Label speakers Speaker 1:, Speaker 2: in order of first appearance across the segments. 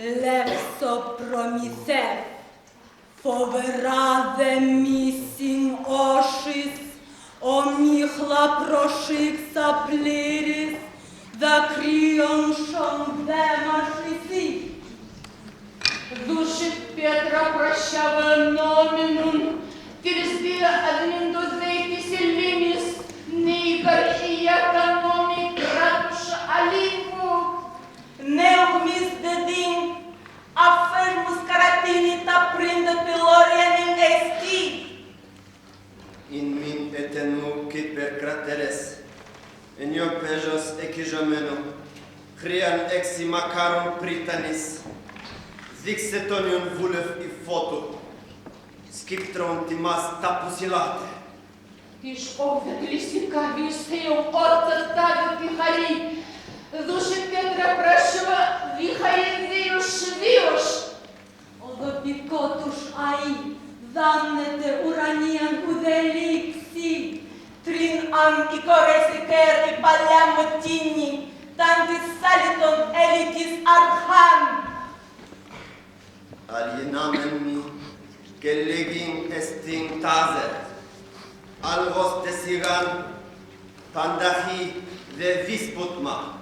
Speaker 1: Λεύσο Προμηθεύ, φοβερά δε μίσιν όσης, ομίχλα πрошήξα πλήρης, δακρύων σον δε μασχισί.
Speaker 2: Души Петра прощава номинум, Тирсдия админдозейтис лимис, Нейгар иякономи кратуш алимпу.
Speaker 1: Неогмис дедин, афермус каратини та принда пилорианин ести.
Speaker 3: In min etenu kiper crateres, en io pejos ekijomeno, chrian exi macaron pritanis, δείξε βούλευ η φώτου, σκύπτρον τιμάς τα πουσιλάτε.
Speaker 2: Тиш овет лисика висею отта пихари, Души Петра прощава вихаизею швиош.
Speaker 1: Οδοπικότους αΐ, δάμνεται ουρανίαν ουδελήξη, τριν αν η κορέσικερ η παλιά μοτίνη, ταν της σάλιτον έλικης αρχάν.
Speaker 3: Alienam mi, και λέγειν εστιν τάζερ, αλγος τεσιγαν, πανταχή δε βίσποτμα.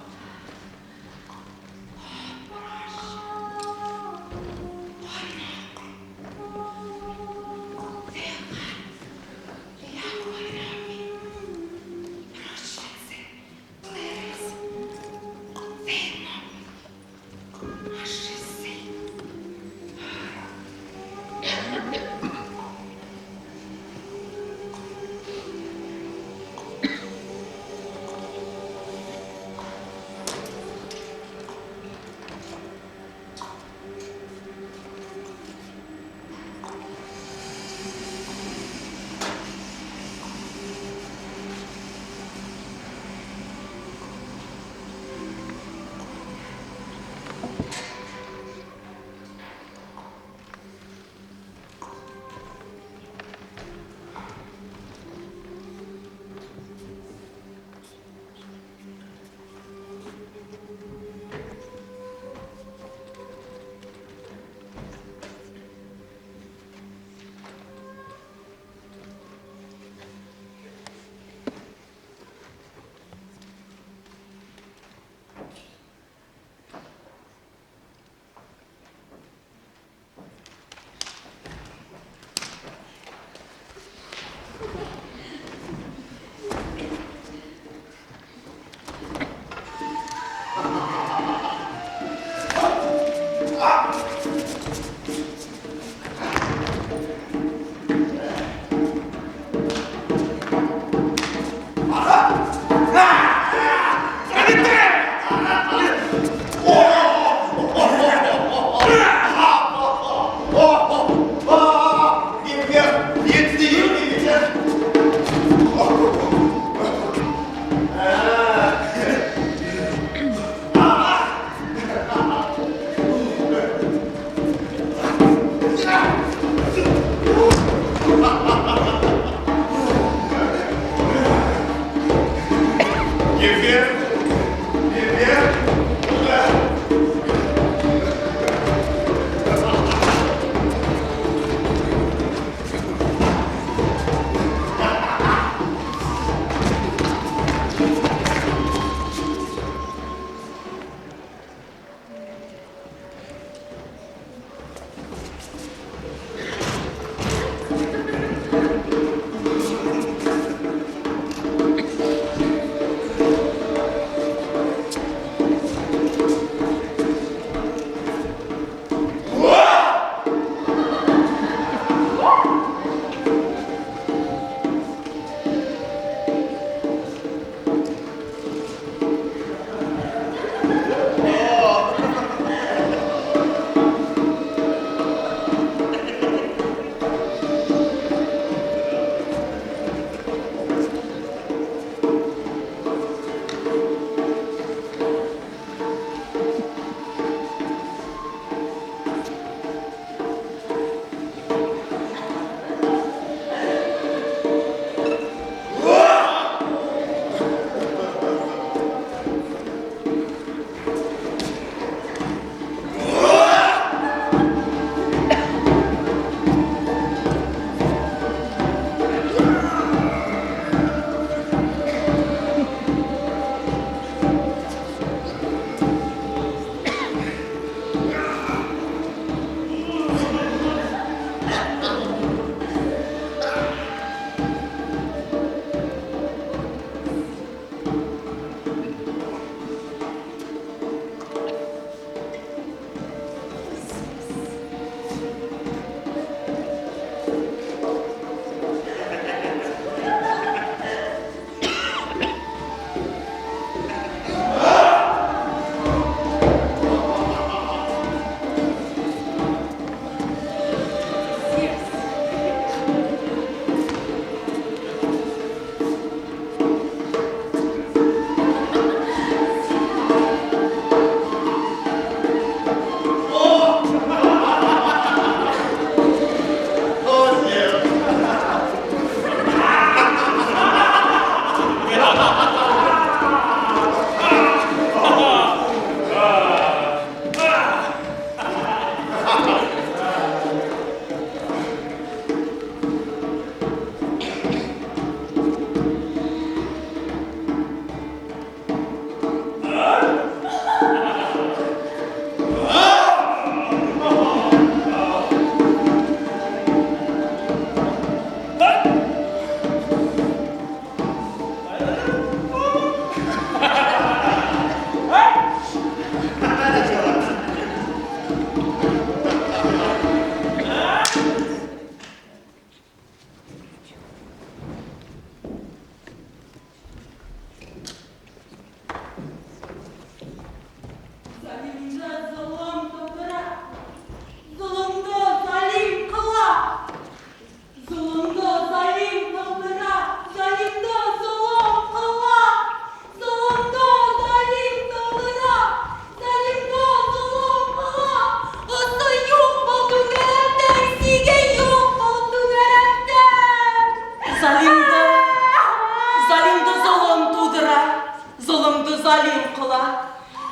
Speaker 1: залим кыла.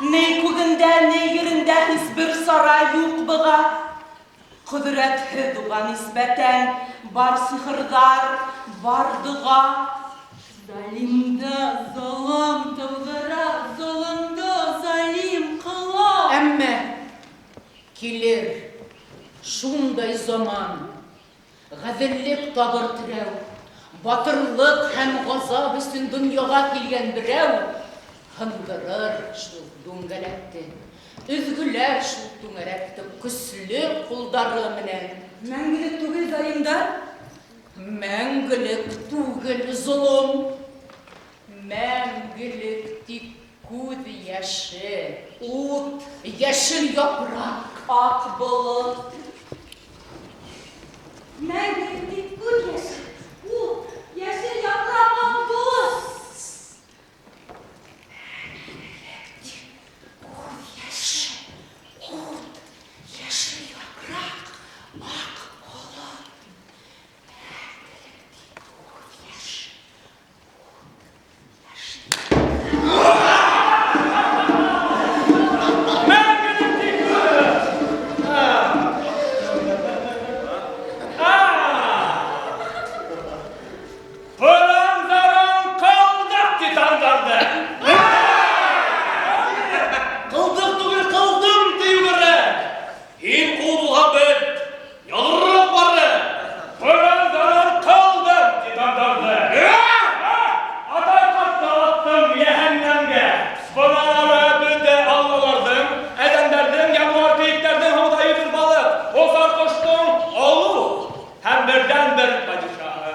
Speaker 1: Ни күгендә, ни ерендә һичбер сара юк быга. Кодрәтһез уга нисбәтән бар сихырдар, бар дога. Залимда золым тыудыра, золымды залим кыла.
Speaker 2: Әмма килер шундай заман, ғәҙеллек табыр терәү, батырлыҡ һәм ғазап өсөн донъяға килгән берәү һындырыр шул дүңгәләкте, өҙгөләр шул түңәрәкте көслө ҡулдары менән.
Speaker 1: Мәңгелек түгел залимдар.
Speaker 2: Мәңгелек түгел золом, мәңгелек тик күҙ йәше, ут, йәшел япраҡ,
Speaker 1: Ак болыт. Мәңгелек тик күҙ йәше, ут, йәшел япрак, ак болыт.
Speaker 2: Күҙ йәше, ут, йәшел япраҡ, аҡ болот. Мәңгелек тик күҙ йәше, ут, йәшел.
Speaker 4: Мәңгелек тик күҙ. Пыран-заран ҡылдыҡ титандарҙы.
Speaker 5: Ҡылдыҡ түгел, ҡылдым тиеү кәрәк. Һин ҡул булһаң бел, яҙырыҡ бары.
Speaker 4: Пыран-заран ҡылдым титандарҙы. Атай ҡартты аттым йәһәннәмгә. Бынан ары бөтә аллаларҙың, әҙәмдәрҙең, януар кейектәрҙең, һыуҙа йөҙөр балыҡ, осар ҡоштоң олуғ һәм берҙән-бер падишаһы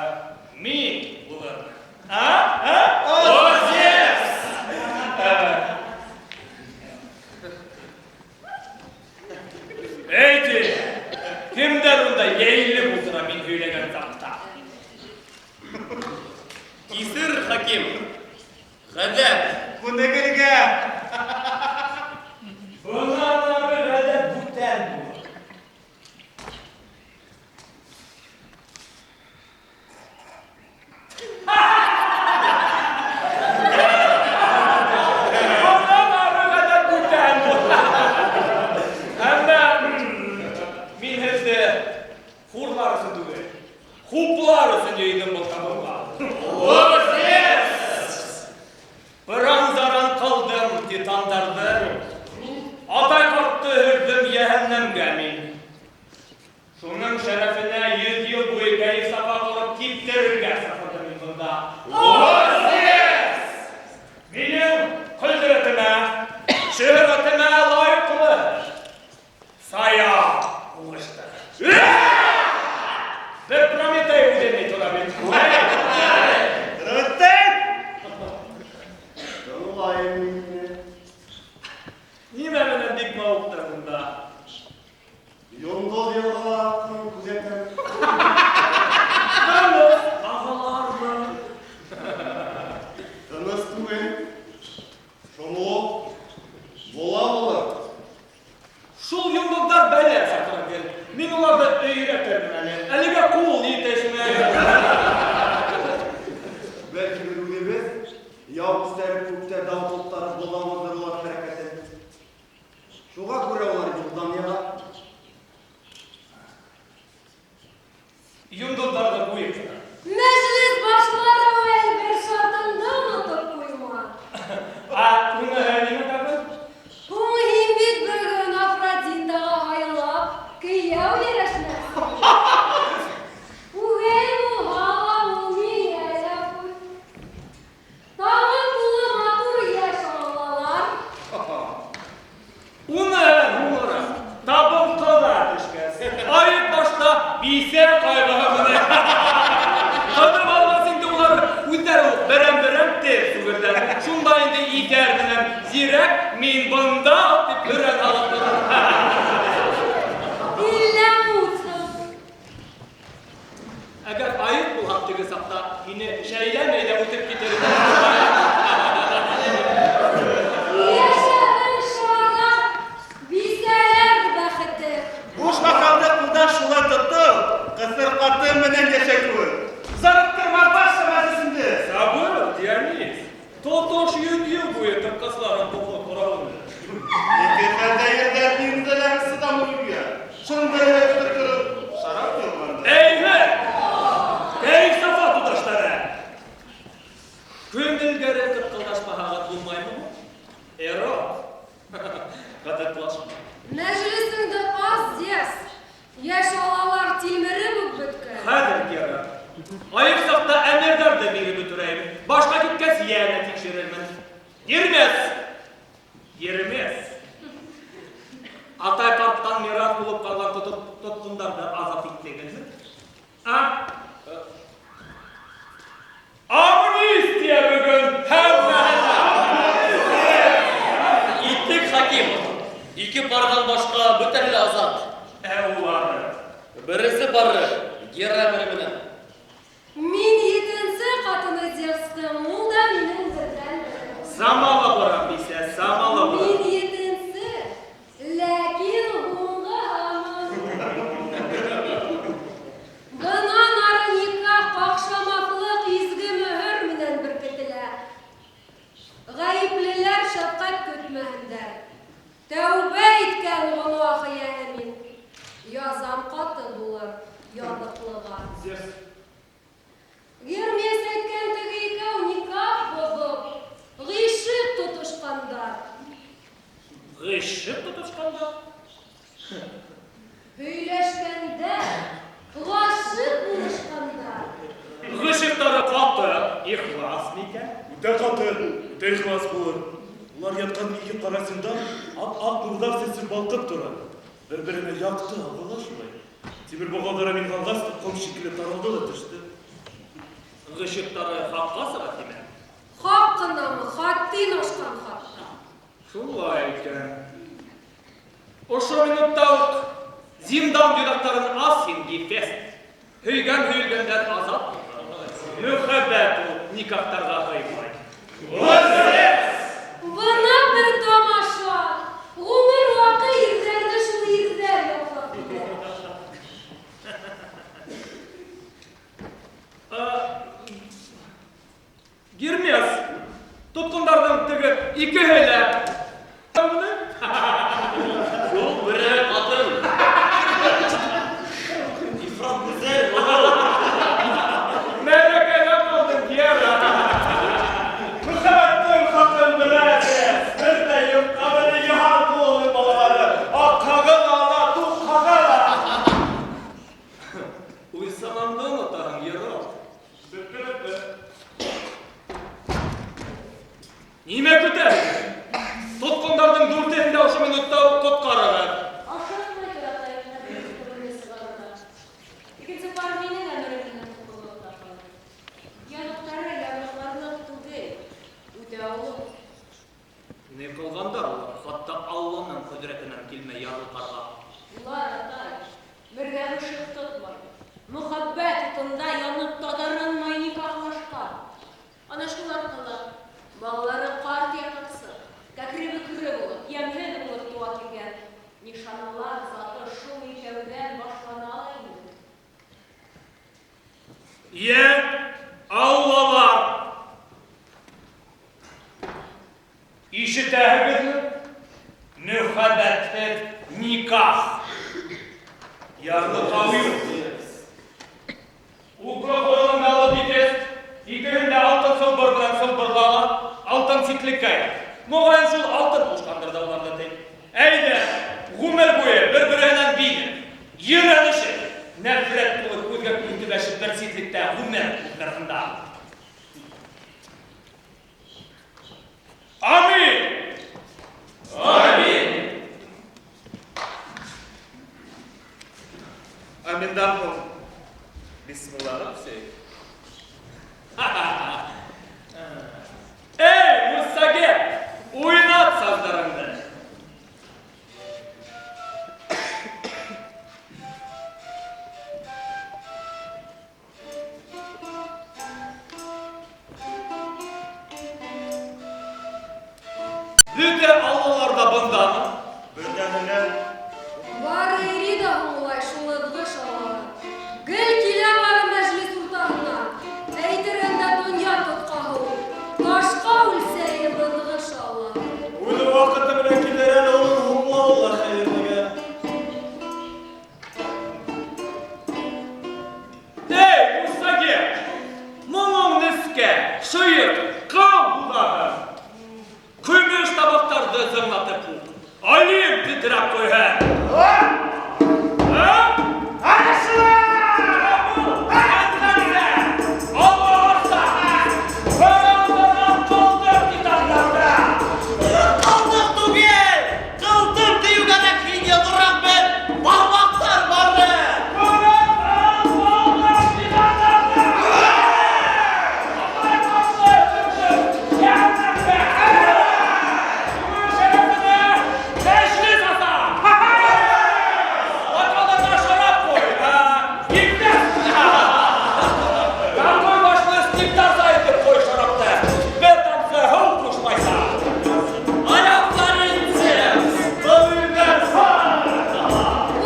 Speaker 4: мин булырмын. А? А? О, Зевс! Әйте, кемдәр унда йәйелеп ултыра мин һөйләгән саҡта?
Speaker 5: Кисер, хаким. Ғәҙәт.
Speaker 6: Күнегелгә.
Speaker 4: Бынан ары ғәҙәт бүтән булыр. Бынан ары ғәҙәт бүтән булыр. Әммә мин һеҙҙе хурлар өсөн түгел, хуплар өсөн йыйҙым был табынға.
Speaker 5: О, Зевс!
Speaker 4: Пыран-заран ҡылдым титандарҙы, атай ҡартты һөрҙөм йәһәннәмгә мин. Шуның шәрәфенә 100 йыл буйы кәйеф-сафа ҡороп киптерергә саҡырҙым мин бында.
Speaker 5: О, Зевс!
Speaker 4: Минең ҡөҙрәтемә, шөһрәтемә лайыҡлы сая уңышты. Бер Прометей үҙен тора бит.
Speaker 6: Рәттән.
Speaker 3: Тыңлайым инде.
Speaker 4: Нимә менән бик мауыҡтырҙың да?
Speaker 3: Йондоҙ йылғалар аҡҡанын күҙәтәм.
Speaker 4: Тыныс ағалармы?
Speaker 3: Тыныс түгел. Шомло. Була булыр.
Speaker 4: Шул йондоҙҙар бәлә саҡыра гел. Мин уларҙы өйрәтермен әле. Әлегә ҡул етешмәй.
Speaker 3: Бәлки беҙ үҙебеҙ яу күстәреп күктә дау ҡуптарып боҙабыҙҙыр улар хәрәкәтен. Шуға күрә улар юлдан яға.
Speaker 4: Йондоҙҙарҙы ҡуйып сыға.
Speaker 7: Мәжлес башлары бер шартыңды онотоп ҡуйма.
Speaker 4: А уныһы нимә тағы?
Speaker 7: Һуң һин бит бөгөн Афродитаға һайлап кейәү йәрәшмәҫ. Үгәй булһа ла ул миңә лә ҡуй. Табын тулы матур йәш аллалар.
Speaker 4: Уны һуңыраҡ табын ҡыҙа төшкәс, айып башта бисә ҡайғыһы менән. Ҡыҙып алғас инде улар үҙҙәре үк берәм-берәм тел сүгерҙәр. Шунда инде иҫәр менән зирәк мин бында тип һөрән һалып торор.
Speaker 7: Иллә мутһың.
Speaker 4: Әгәр айып булһаң теге саҡта һине шәйләмәй ҙә үтеп китер.
Speaker 7: Йәшәһен шарап, бисәләр бәхете.
Speaker 6: Буш бакалды ҡулдан шулай тотоп, ҡыҫыр ҡатын менән йәшәй кеүек. Зарыҡтырма баш мәжлесеңде.
Speaker 4: Сабыр, Дионис. Тотош Йөҙ йыл буйы тырҡасларын тоҡлап тора.
Speaker 6: Ике хәлдә ерҙә ниндәләр сыҙам үлгә. Шундай тотторып, шарап йылманды.
Speaker 4: Әйһә! Кәйеф-сафа туташтары! Көн элгәре ҡытҡылдашмаһағыҙ булмаймы һуң? Эрот! Ҡытыҡлашма.
Speaker 7: Мәжлесеңде аз, Зевс. Йәш алалар тилмереп үк бөткән.
Speaker 4: Хәҙер, Гера. Айыҡ саҡта әмерҙәрҙе биреп бөтөрәйем. Башҡа киткәс, йәнә тикшерермен. Гермес! Гермес! Атай ҡарттан мираҫ булып ҡалған тотҡондарҙы азат иттегеҙме? А? Амнистия бөгөн һәммәһенә!
Speaker 5: Иттек, хаким. Ике парҙан башҡа бөтәһе лә азат.
Speaker 4: Ә улары?
Speaker 5: Беренсе пары Гера әмере менән.
Speaker 7: Мин етенсе ҡатыны Зевстың, ул да минең берҙән-берем.
Speaker 4: Самала барам, бисә, самала барам.
Speaker 7: Мин етенсе, ләкин һуңғы һаман. Бынан ары никах ҡаҡшамаҫлыҡ изге мөһөр менән беркетелә. Ғәйеплеләр шәфҡәт көтмәһендәр. Тәүбә иткән гонаһ эйәһе мин. Язам ҡаты булыр яҙыҡлыға.
Speaker 3: Зевс.
Speaker 7: Гермес әйткән теге икәү никах боҙоп, ғишыҡ тотошҡандар.
Speaker 4: Ғишыҡ тотошҡандар?
Speaker 7: Һөйләшкәндәр, ғашиҡ булышҡандар.
Speaker 4: Ғишыҡтары ҡаты, ихлас микән?
Speaker 8: Үтә ҡаты, үтә ихлас булыр. Улар ятҡан ике ҡара зиндан ап-аҡ нурҙар сәсеп балҡып тора. Бер-береһенә яҡты ағыла шулай. Тимер боғауҙары мин ҡалғас та ҡом шикелле таралды ла төштө.
Speaker 4: Ғишыҡтары хаҡҡа сыға тимә?
Speaker 7: Хаҡ ҡынамы, хаттин ашҡан хатта.
Speaker 4: Шулай икән. Ошо минутта уҡ зиндан йоҙаҡтарын ас һин, Гефест. Һөйгән һөйөлгәндән азат булыр. Мөхәббәт ул никахтарға һыймай.
Speaker 7: Бына бер тамаша! Ғүмер ваҡы ирҙәрҙе шул ирҙәр яҡлап килә.
Speaker 4: Гермес, тотҡондарҙың теге икеһе лә
Speaker 5: Шул бере ҡатын. Ифрат гүзәл.
Speaker 4: Мәрәкәгә ҡалдың, Гера.
Speaker 6: Мөхәббәттең хаҡын беләбеҙ. Беҙ ҙә юҡҡа бер йыһан тулы балалары. Аҡҡағы ла, туҡҡағы ла.
Speaker 4: Үҙ самаңды онотаһың, Ерот.
Speaker 6: Бөттө, бөттө.
Speaker 4: Нимә көтәһең? Тотҡондарҙың дүртеһен дә ошо минутта уҡ ҡотҡарығыҙ.
Speaker 9: Ашыҡмай тор, атай, хөкөмдө сығарырға. Икенсе пар минең әмерем менән тотҡонлоҡта ҡалыр. Яҙыҡтары ярлыҡларлыҡ түгел, үтә оло.
Speaker 4: Ни ҡылғандар улар, хатта Алланың ҡөҙрәтенән килмәй ярлыҡарға.
Speaker 9: Улар, атай, бергә ғишыҡ тотмай, мөхәббәт утында янып таҙарынмай никахлашҡан. Ана шулар ҡыла, балалары ҡарт яҡаҡсы, кәкре-бөкрө булып, йәмһеҙ булып тыуа килгән. Нишаналар заты шул икәүҙән башлана ла инде.
Speaker 4: Йә, Аллалар! Ишетәһегеҙме? Мөхәббәтһеҙ никах. Ярлыҡау юҡ. Уҡы ҡулыңды алып Гефест, икеһен дә алтын сылбыр менән сылбырла ла, алтын ситлеккә ят. Моғайын шул алтын ҡушҡандыр ҙа уларҙы ти. Әйҙә, ғүмер буйы бер-береһенән бинеп, ерәнешеп, нәфрәт тулы күҙгә күҙ төбәшеп бер ситлектә ғүмер уҙҙырһындар. Амин! Амин!
Speaker 6: Аминдан һуң бисмиллаға үсәйек.
Speaker 4: Эй, Муссагет, уйнат саҙҙарыңды! Бөтә аллалар ҙа бындамы?
Speaker 6: Бөтәһе лә.
Speaker 7: Бары Ирида һуң улай шул ыҙғыш аллаһы. Гел килә бары мәжлес уртаһына. Әйтерһең дә донъя тотҡаһы ул. Ташҡа үлсәйе был.
Speaker 4: Титандарҙы зыңлатып уҡ Олимп тетрәп ҡуйһын.
Speaker 5: Кылдык түгел, кылдым тиеү кәрәк һин йоҙроҡ бер бармаҡтар бары.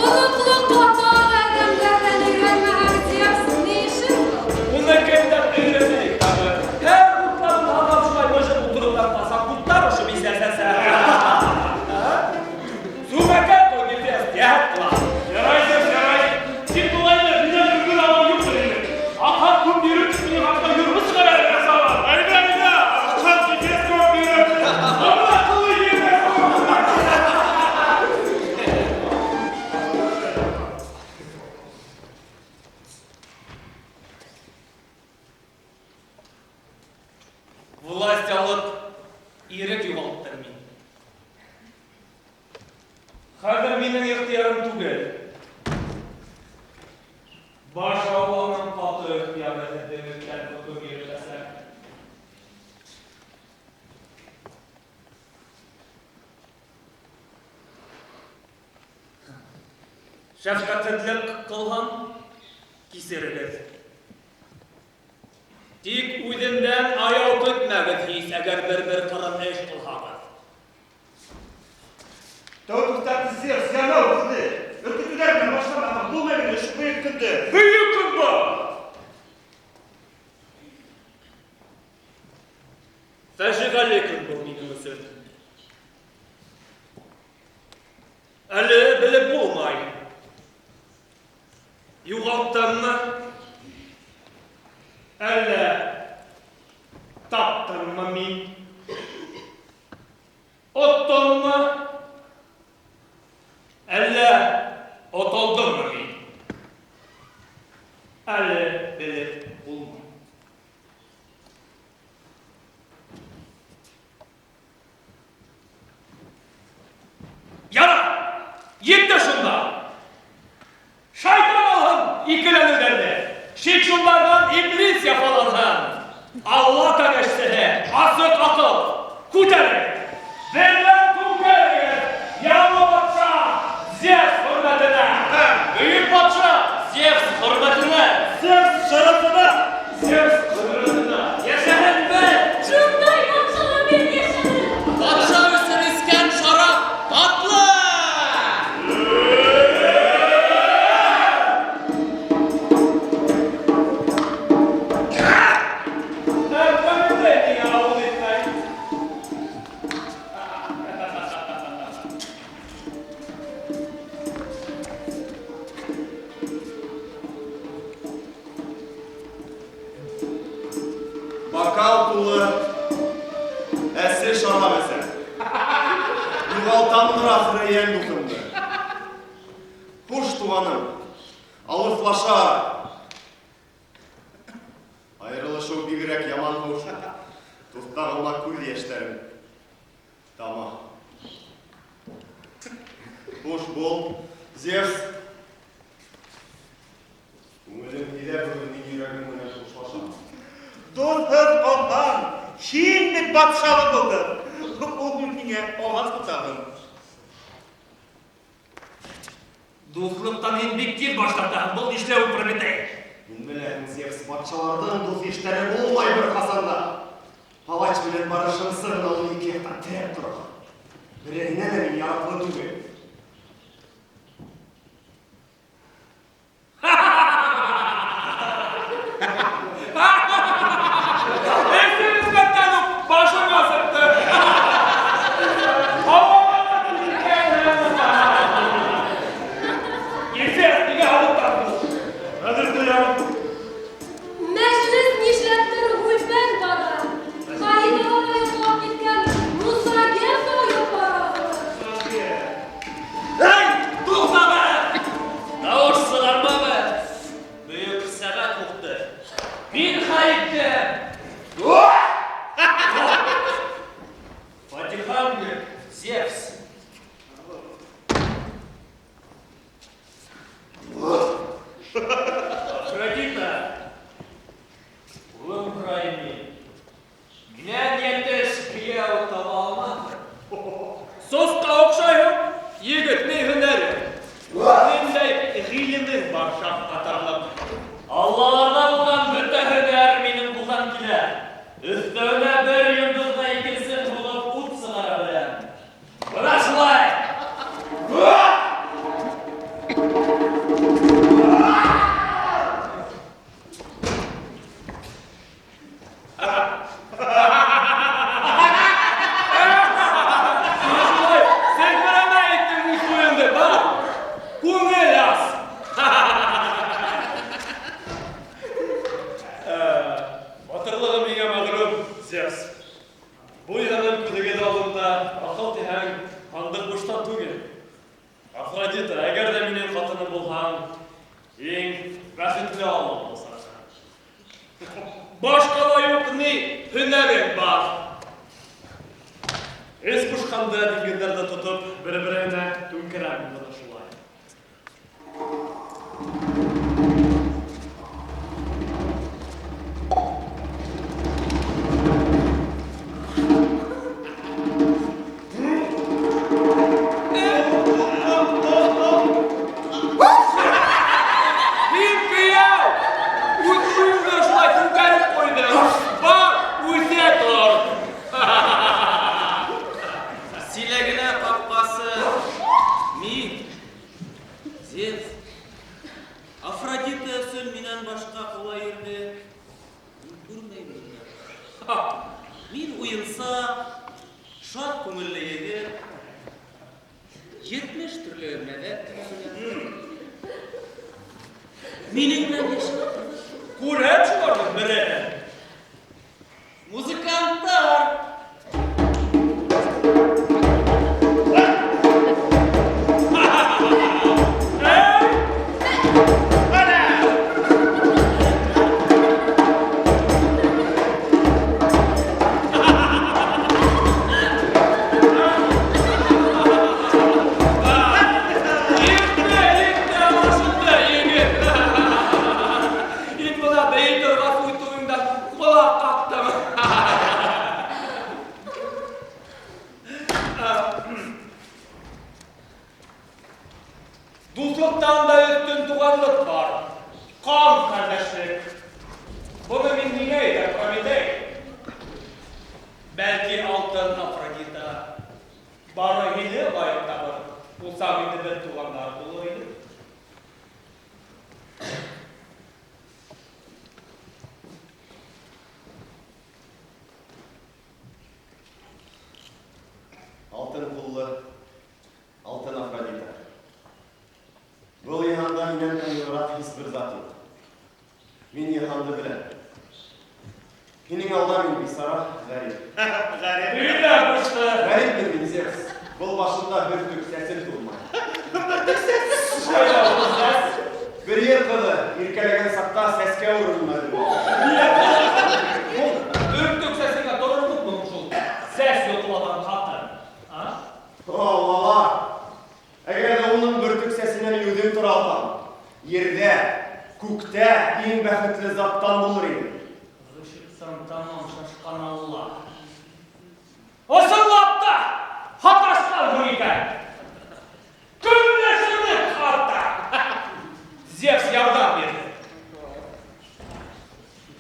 Speaker 7: Оноҡлоҡҡа тағы әҙәмдәрҙән өйрәнмәһәң, Зевс, ни эшең был?
Speaker 4: Уны кемдән өйрәнәйек тағы? Һәр утларын һаман шулай мыжып ултырыуҙан ҡаса ҡуттар ошо бисәсәсә. Сүмәкәй ҡуй, Гефест, йәһәт ҡыла.
Speaker 8: Ярай, Зевс, ярай. Тик былай минән өлгөр алыу юҡтыр инде. Аҡһаҡ күп йөрөп, минең хаҡта йорғо сығара әле Красава. Әйҙә, әйҙә, аҡһаҡ Гефест күп йөрөп. Бына аҡыллы егет.
Speaker 4: Власть алып, ирек юғалттым мин. Хәҙер минең ихтыярым түгел. Баш Алланың ҡаты ихтыяры һеҙҙең өҫтән хөкөм йөрөтәсәк. Шәфҡәтһеҙлек ҡылһам, кисерегеҙ. Тик үҙемдән аяу көтмәгеҙ һис, әгәр бер-бер ҡырын эш ҡылһағыҙ.
Speaker 3: Тәү туҡтатты Зевс, янау һеҙҙе. Өркөтөүҙәр менән башламаһаң булмай мине ошо бөйөк көндө.
Speaker 4: Бөйөк көн был! Фәжиғәле көн был минең өсөн. Әле белеп булмай. Юғалттыммы? Әллә таптыммы мин? Оттоммы? Әллә отолдоммо мин? Әле белеп булмай. Ярар, етте шунда. Шайтан алһын икеләнеүҙәрҙе. Шик шундарҙан иблис яфаланһын. Алла кәңәшсеһе, асыҡ аҡыл, күтәрегеҙ. Беҙҙең күтәрегеҙ. Яңы батша Зевс хөрмәтенә.
Speaker 5: Бөйөк батша Зевс хөрмәтенә.
Speaker 8: Зевс шәрәфенә. Зевс хөрмәтенә.
Speaker 5: Йәшәһен бер.
Speaker 7: Шундай батшалар бер йәшәне.
Speaker 5: Батша өсөн эскән шарап татлы.
Speaker 4: Прометей миңә ауыҙ итмәй.
Speaker 3: Бокал тулы әсе шарап эсәм. Юғалтамдыр ахыры йән дуҫымды. Хуш, туғаным, алыҫлаша. Айырылышыу бигерәк яман хуш. Туҫтағыма күҙ йәштәрем тама. Хуш бул, Зевс. Күңелем һиҙә бөгөн мин йөрәгем менән хушлашам.
Speaker 6: Дуҫһыҙ ҡалһаң, һин бит батшалы булдың. Ул миңә ағас ботағың.
Speaker 4: Дуҫлыҡтан һин бик тиҙ баш тартаһың. Был нишләү, Прометей?
Speaker 3: Мин беләм, Зевс, батшаларҙың дуҫ иштәре булмай бер ҡасан да. Палач менән бары шымсы ғына уны ике яҡтан терәп тора. Береһенә лә мин яраҡлы түгел.
Speaker 4: Эсе нисбәттән үк башыңа сыҡты. Гефест, ниңә һалып тартты?
Speaker 8: Хәҙер ҡуям.
Speaker 7: Мәжлес нишләптер һүлпән бара. Хаидала ла йоҡлап киткән, Муса Герцог йоҡлап
Speaker 5: Зевс.
Speaker 4: Афродита, улым һорайым мин. Минән йәтеш кейәү таба алмаҫһың. Сосҡа оҡшайһың, егет, ни һөнәрең? Ниндәй ғилемең бар шаҡ ҡатарлыҡ?
Speaker 5: Аллаларҙа булған бөтә һөнәр минең ҡулдан килә. Өҫтәүенә бер йондоҙға икенсеһен һуғып ут сығара беләм. Бына шулай!
Speaker 4: Бына шулай, селпәрәмә иттең үҙ туйыңды, бар, күңел ас!
Speaker 8: Батырлығы миңә мәғлүм, Зевс. Бу йыһанның күҙегеҙ алдында аҡыл тиһәң, һандыҡ буштан түгел. Афродита, әгәр ҙә минең ҡатыным булһаң, иң бәхетле алла буласаҡһың.
Speaker 4: Башҡа ла юҡ ни һөнәрең бар?
Speaker 8: Эс бошҡанда диңгеҙҙәрҙе тотоп, бер-береһенә түңкәрәм мин бына шулай.
Speaker 4: Һин кейәү! Үҙ туйыңды шулай түңкәреп ҡуйҙың. Бар, үҫә тор.
Speaker 5: Силәгенә ҡапҡасы мин, Зевс. Афродита өсөн минән башҡа ҡулай ерҙе мин күрмәйем донъяла. Мин уйынсаҡ, шат күңелле егет. 70 төрлө мәҙәк беләм. Минең менән йәшәп ҡыҙыҡ.
Speaker 4: Күрһәт шуларҙың береһен.
Speaker 5: Музыканттар!
Speaker 4: Етте, етте, аңлашылды, егет. Һин бына бейей торғас үҙ туйыңда ҡолаҡ ҡаҡтың. Дуҫлыҡтан да өҫтөн туғанлыҡ бар. Ҡан ҡәрҙәшлек. Быны мин ниңә әйтәм, Прометей? Бәлки алтын Афродита бары һине лайыҡ табыр. Булсаң инде беҙ туғандар булыр инек.
Speaker 3: Алтын ҡуллы, алтын Афродита. Был йыһанда һинән ыңғайыраҡ һис бер зат юҡ. Мин йыһанды беләм. Һинең алда мин бисара, ғәрип.
Speaker 6: Ғәрип.
Speaker 4: Өйҙә ҡушты.
Speaker 3: Ғәрипмен мин, Зевс. Был башымда бер төк сәсем тулмай.
Speaker 4: Ҡайҙа ул сәс?
Speaker 3: Бер ер ҡыҙы иркәләгән саҡта сәскә урынына өргән.
Speaker 4: Ул бөртөк сәсеңә торорлоҡмы шул сәс йоҡлаған ҡатын? А?
Speaker 3: О, Аллалар! Әгәр ҙә уның бөртөк сәсенә мин үҙем тора алһам, ерҙә, күктә иң бәхетле заттан булыр инем.
Speaker 5: Ғишыҡтан тамам шашҡан Алла.
Speaker 4: Ысынлап та һаташҡанһың икән. Көнләшерлек хатта. Зевс ярҙам бирҙе.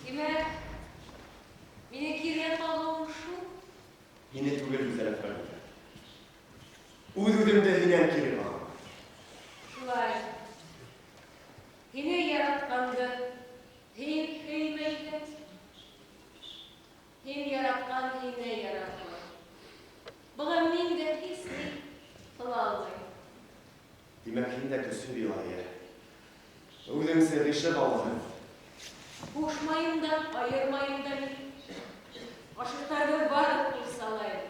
Speaker 7: Тимәк, мине кире ҡағыуың шул.
Speaker 3: Һине түгел, гүзәл Афродита. Үҙ-үҙемде һинән кире ҡағам.
Speaker 7: Шулай. Һине яратҡанды һин һөймәйһең. Һин яратҡан һине яратмай. Быға мин дә һис ни ҡыла алмайым.
Speaker 3: Тимәк, һин дә көсһөҙ илаһиә. Үҙеңсә ғишыҡ аллаһы.
Speaker 7: Ҡушмайым да, айырмайым да мин. Ғашиҡтарҙы барып ҡурсалайым.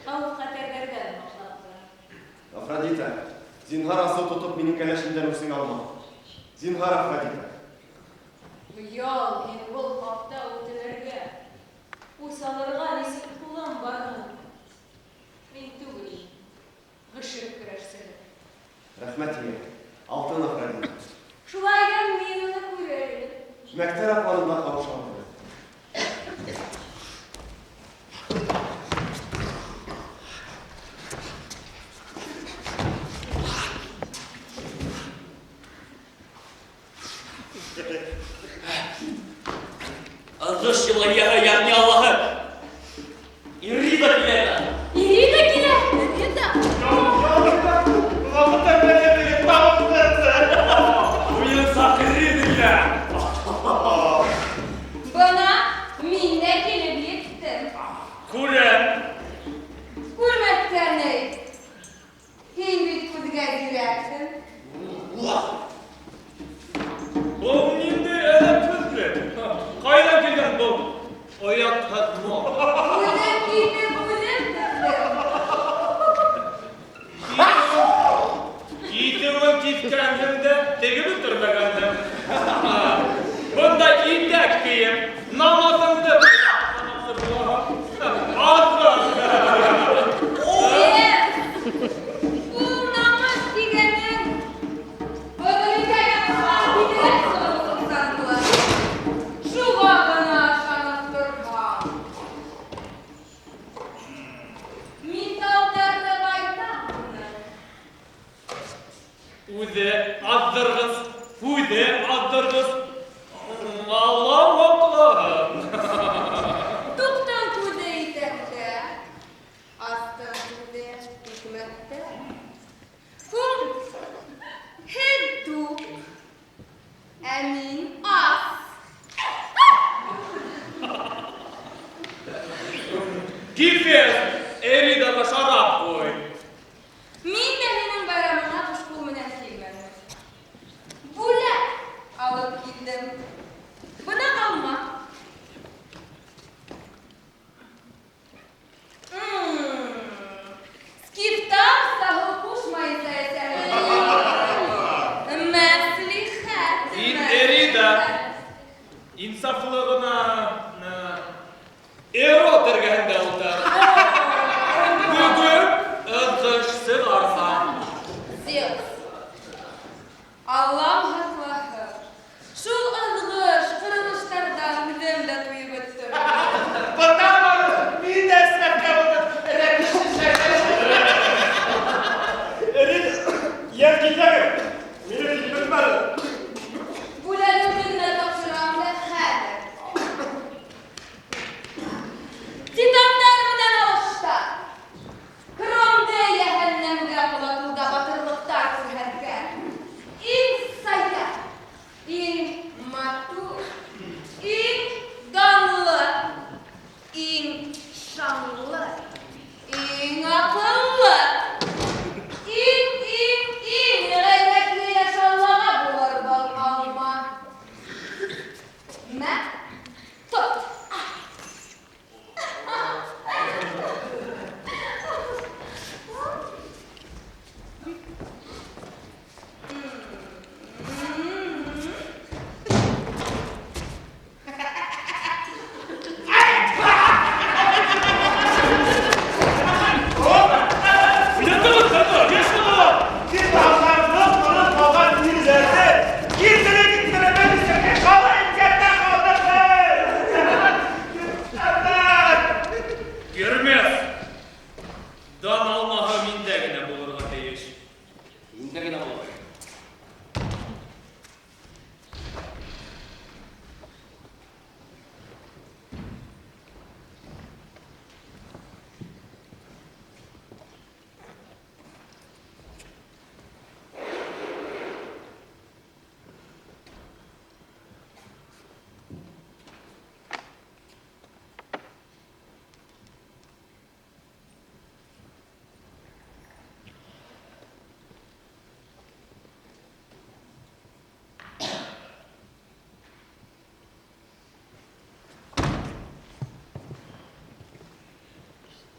Speaker 7: Хәүеф-хәтәрҙәрҙән һаҡлап торам.
Speaker 3: Афродита, зинһар асыу тотоп минең кәләшемдән үсең алма. Зинһар, Афродита.
Speaker 7: Оял һин был хаҡта үтенергә. Үс алырға нисек ҡулың барһын? Мин түгел.
Speaker 5: илаһияһы, ягъни Аллаһы Ирида килә.
Speaker 7: Ирида килә. Ирида.
Speaker 4: Уйынсаҡ Ирида килә.
Speaker 7: Бына мин дә килеп еттем.
Speaker 4: Күрәм.
Speaker 7: Күрмәҫкә ни. Һин бит күҙгә зирәкһең.
Speaker 4: Был ниндәй әҙәпһеҙлек? Ҡайҙан килгән был оятһыҙ мал?
Speaker 7: Үҙем китеп, үҙем төҙҙөм.
Speaker 4: Китеүен киткәнһең дә, тегеп бөтөрмәгәнһең. Бында итәк кейеп, намыҫыңды аҙғын.
Speaker 7: Зевс, ул намыҫ тигәнең оҙон итәгең ҡыҫҡан бигерәк сығып була. Шуға ғына ышанып торһаң. Миҫалдарҙы байтаҡ уның.
Speaker 4: Үҙе аҙҙырғыс, һүҙе аҙҙырғыс. Алла һаҡлаһын.
Speaker 7: Туҡтың күҙе итәктә, астың күҙе икмәктә. Һуң, һеҙ туҡ, ә мин ас.
Speaker 4: Гефест, Эридаға шарап ҡуй.
Speaker 7: Мин дә һинең байрамыңа буш ҡул менән килмәнем. Бүләк алып килдем. Бына алма. Скифтар сағыл ҡушмайынса эсәләр. Мәслихәт.
Speaker 4: Һин Эрида. Инсафлы ғына Эрот эргәһендә ултыр. Бөгөн ыҙғыш сығарма.
Speaker 7: Зевс, Аллам һаҡлаһын. Шул ыҙғыш, ҡырылыштарҙан үҙем дә туйып бөттөм.
Speaker 6: Бында мин дә эсмәҫкә булдым.
Speaker 8: Эрида, йәл китәгеҙ. Мине китеп бөтмәне.
Speaker 7: Бүләгемде генә тапшырам да хәҙер. Титандар менән алышта. Кромды йәһәннәмгә ҡолатыуҙа батырлыҡтар күрһәткән. Иң сая, иң матур, иң данлы, иң шанлы, иң аҡыллы, иң, иң, иң ғәйрәтле йәш Аллаға булыр был алма. Мә, тот.
Speaker 4: Уятығыҙ ҡыҙҙы, йәш ҡыҙҙы.
Speaker 6: Титандарҙың ҡырып ҡалған ирҙәрҙе килтереп-килтереп ҡалай имгәтә ҡалдырҙы.
Speaker 4: Гермес, дан алмаһы миндә генә булырға тейеш.
Speaker 5: Миндә генә булыр.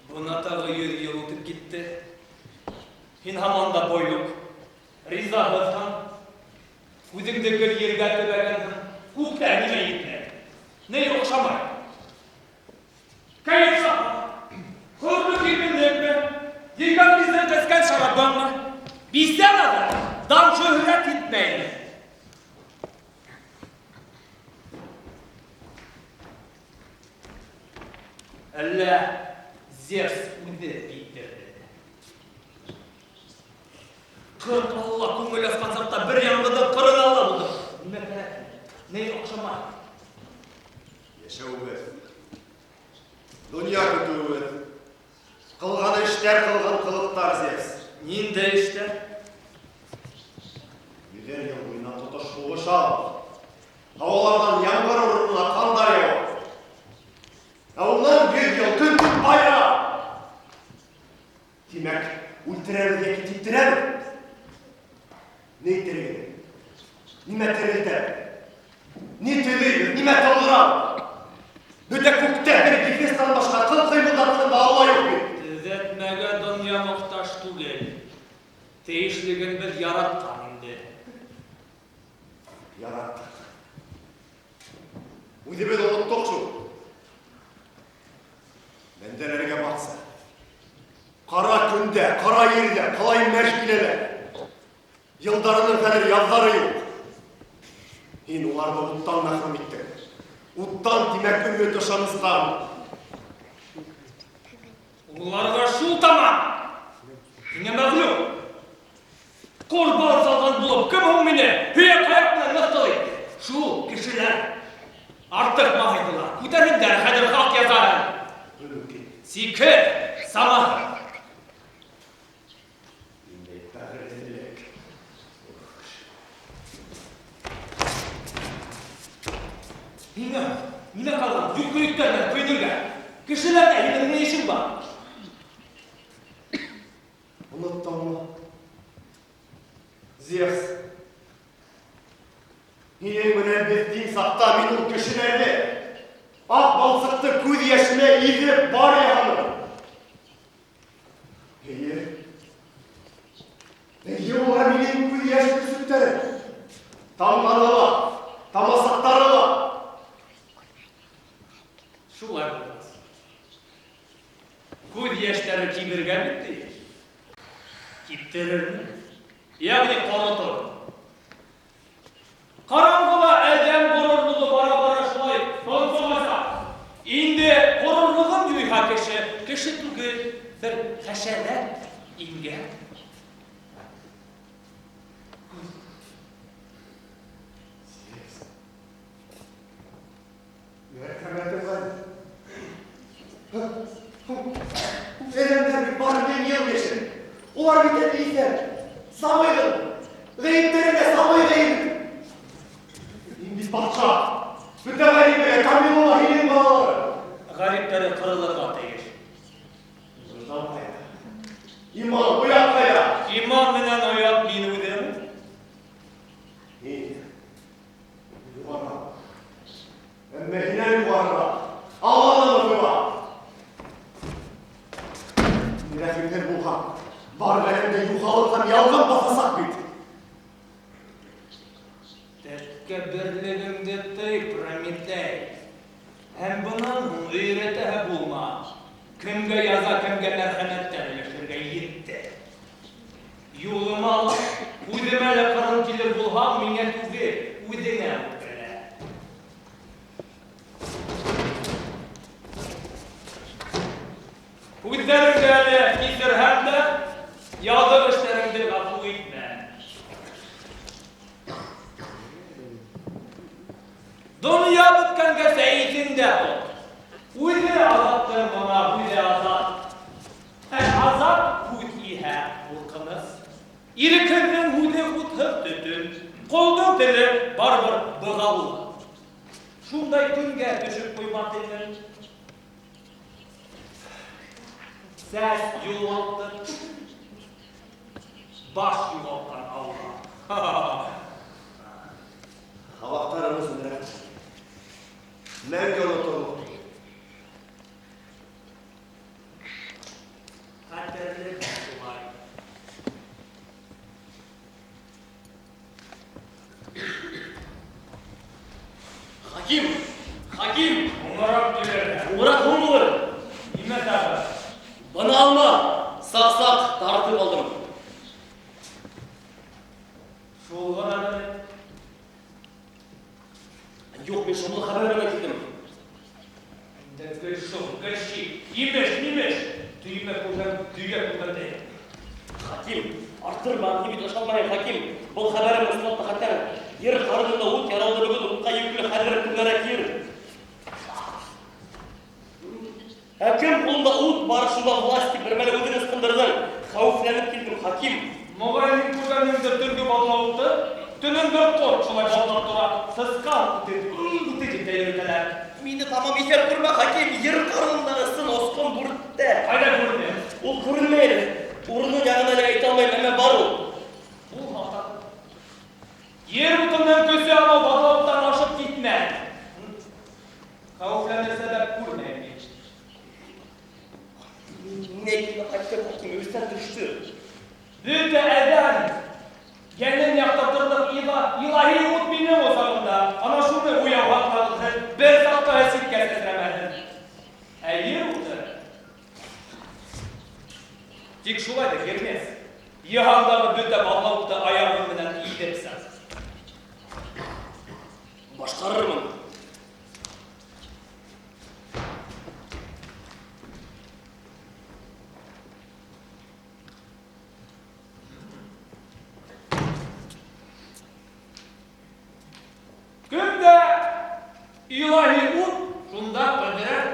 Speaker 4: Бына тағы 100 йыл үтеп китте. Һин һаман да бойлоҡ, ризаһыҙһың. Үҙеңде гел ергә төбәгәнһең. Күктә нимә етмәй? Ни оҡшамай? Кәйеф-сафа, хөрлөк иркенлекме? Ейгән биҙҙең эскән шарабыңмы? Бисә наҙы, дан шөһрәт етмәйме? Әллә Зевс үҙе биҙҙерҙе? 40 Алла күңел асҡан саҡта бер яңғыҙың ҡырын алла булдың. Нимә кәрәк? Ни оҡшамай?
Speaker 3: Йәшәүебеҙ, донъя көтөүебеҙ, ҡылған эштәр, ҡылған ҡылыҡтар, Зевс.
Speaker 4: Ниндәй эштәр?
Speaker 3: Йөҙәр йыл буйына тотош һуғышабыҙ. Һауаларҙан ямғыр урынына ҡандар яуа. Ә унан 100 йыл көн-төн байрам. Тимәк, үлтерәбеҙ йәки типтерәбеҙ. Ни тереге? Нимә терелтәбеҙ? Ни төҙөйбөҙ, нимә тыуҙырабыҙ? Бөтә күктә бер Гефестан башҡа ҡыл ҡыймылдатҡан да Алла юҡ бит.
Speaker 4: Төҙәтмәгә донъя мохтаж түгел. Тейешлеген беҙ яратҡан инде.
Speaker 3: Яраттыҡ. Үҙебеҙ оноттоҡ шул. Бәндәләргә баҡса. Ҡара көндә, ҡара ерҙә ҡалай мәж киләләр. Йылдарының хәҙер яҙҙары юҡ. Һин уларҙы уттан мәхрүм иттең. Уттан, тимәк, өмөт ышаныстан.
Speaker 4: Уларға шул тамам. Һиңә мәғлүм. Ҡорбан салған булып, кем һуң мине һөйәк аяҡ менән мыҫҡыл итте? Шул кешеләр артыҡ маһайҙылар. Күтәрһендәр хәҙер хаҡ язаһын. Сикһеҙ, самаһыҙ.
Speaker 3: Ниндәй бәғерлелек.
Speaker 4: Һиңә нимә ҡалған? Юҡ көйөктәр менән көйҙөргә. Кешеләрҙә һинең ни эшең бар?
Speaker 3: Оноттоңмо? Зевс, һинең менән беҙ тиң саҡта мин ул кешеләрҙе аҡ балсыҡты күҙ йәшенә иҙеп бар яһаным. Эйе. Эйе, улар минең күҙ йәш көсөктәре. Тамғаны ла, тамасаҡтары ла.
Speaker 4: Шулай булғас. Күҙ йәштәре кибергә бит тейеш. Киптерерме? Йәғни ҡоротор. Ҡараңғыла әҙәм ғорурлығы бара-бара шулай тонсоғасаҡ. Инде ғорурлығын юйһа кеше, кеше түгел, бер хәшәрәт ингән.
Speaker 3: Мәрхәмәтең ғәли. Әҙәмдәр бит бары мең йыл йәшәй. Улар бит әле иҫән. Сабый ғына. Ғәйептәре лә сабый ғәйеп. Һин бит батша. Бөтә ғәрибегә Камилла һинең балалары.
Speaker 4: Ғәриптәре ҡырылырға тейеш.
Speaker 3: Выждан ҡайҙа? Иман, оят ҡайҙа?
Speaker 4: Иман менән оят мин үҙем.
Speaker 3: Һин юғарыраҡ. Әммә һинән юғарыраҡ. Алла намыҫы бар. Рәхимһеҙ булһаң, бар ғаләмде юғалып һәм ялған баҫасаҡ бит.
Speaker 4: Тәкәбберлегеңде тый, Прометей. Һәм бынан һуң өйрәтәһе булма. Кемгә яза, кемгә мәрхәмәттән өләшергә етте. Юлыма ла, үҙемә лә ҡырын килер булһаң, миңә түгел, үҙеңә үпкәлә. Үҙҙәреңде әле кисерһәң дә, яҙыҡ эштәреңде ғәфү итмә. Донъя бөткәнгәсә иҫеңдә тот. Үҙе азаттыр бына, үҙе азат. Ә азат һүҙ иһә ҡурҡыныс. Ирекһеҙҙең һүҙе утһыҙ төтөн, ҡолдоң теле барыбер бығаулы. Шундай көнгә төшөп ҡуйма тинең. Сәс юғалтып, баш юғалтҡан Алла.
Speaker 3: Һабаҡтарыбыҙ үҙерәк. Мәңге оноторлоҡ түгел.
Speaker 4: Хәтерле шулай.
Speaker 5: Хаким! Хаким!
Speaker 4: Уңыраҡ килер.
Speaker 5: Уңыраҡ һуң булыр.
Speaker 4: Нимә тағы?
Speaker 5: Быны алма! Саҡ-саҡ тартып алдым.
Speaker 4: Шул ғынамы?
Speaker 5: Юҡ, мин шомло хәбәр менән килдем.
Speaker 4: Инде гел шом, гел шик. Имеш, имеш. Төймә күргән, дөйә күргәндәй.
Speaker 5: Хаким, арттырма, мин бит ышанмайым, Хаким. Был хәбәрем ысынлап та хәтәр. Ер ҡарынында ут яралды бөгөн, утҡа йөклө хәҙер түңәрәк ер. Ә кем ҡулында ут бар, шунда власть тип бер мәле үҙең ысҡындырҙың. Хәүефләнеп килдем, хаким.
Speaker 4: Моғайын һин күргәнһеңдер төнгө баҙлауыҡты. Төнөн бер ҡорт шулай балдап тора, сысҡан үте, үте тип тә йөрөтәләр.
Speaker 5: Мине тамам иҫәр күрмә, хаким, ер ҡарынындағы ысын осҡон бүрттә.
Speaker 4: Ҡайҙа күренә?
Speaker 5: Ул күренмәй әле. Урынын яғын әле әйтә алмайым, әммә бар ул.
Speaker 4: Ул хаҡта. Ер утының көсө анау баҙлауыҡтан ашып китмәҫ. Хәүефләнер сәбәп күрмәйем мин.
Speaker 5: Ниңә килеп ҡайттың, хаким, өҫтән төштө.
Speaker 4: Бөтә әҙәм йәнен яҡтыртырлыҡ илаһи ут минең усағымда. Ана шуны уяу һаҡлағыҙ, бер саҡта ситкә сәсрәмәһен. Ә ер уты тик шулай ҙа Гермес йыһандағы бөтә баҙлауыҡты аяғы менән иҙеп сыҡ.
Speaker 5: Башҡарырмын.
Speaker 4: Кемдә илаһи ут, шунда ҡөҙрәт.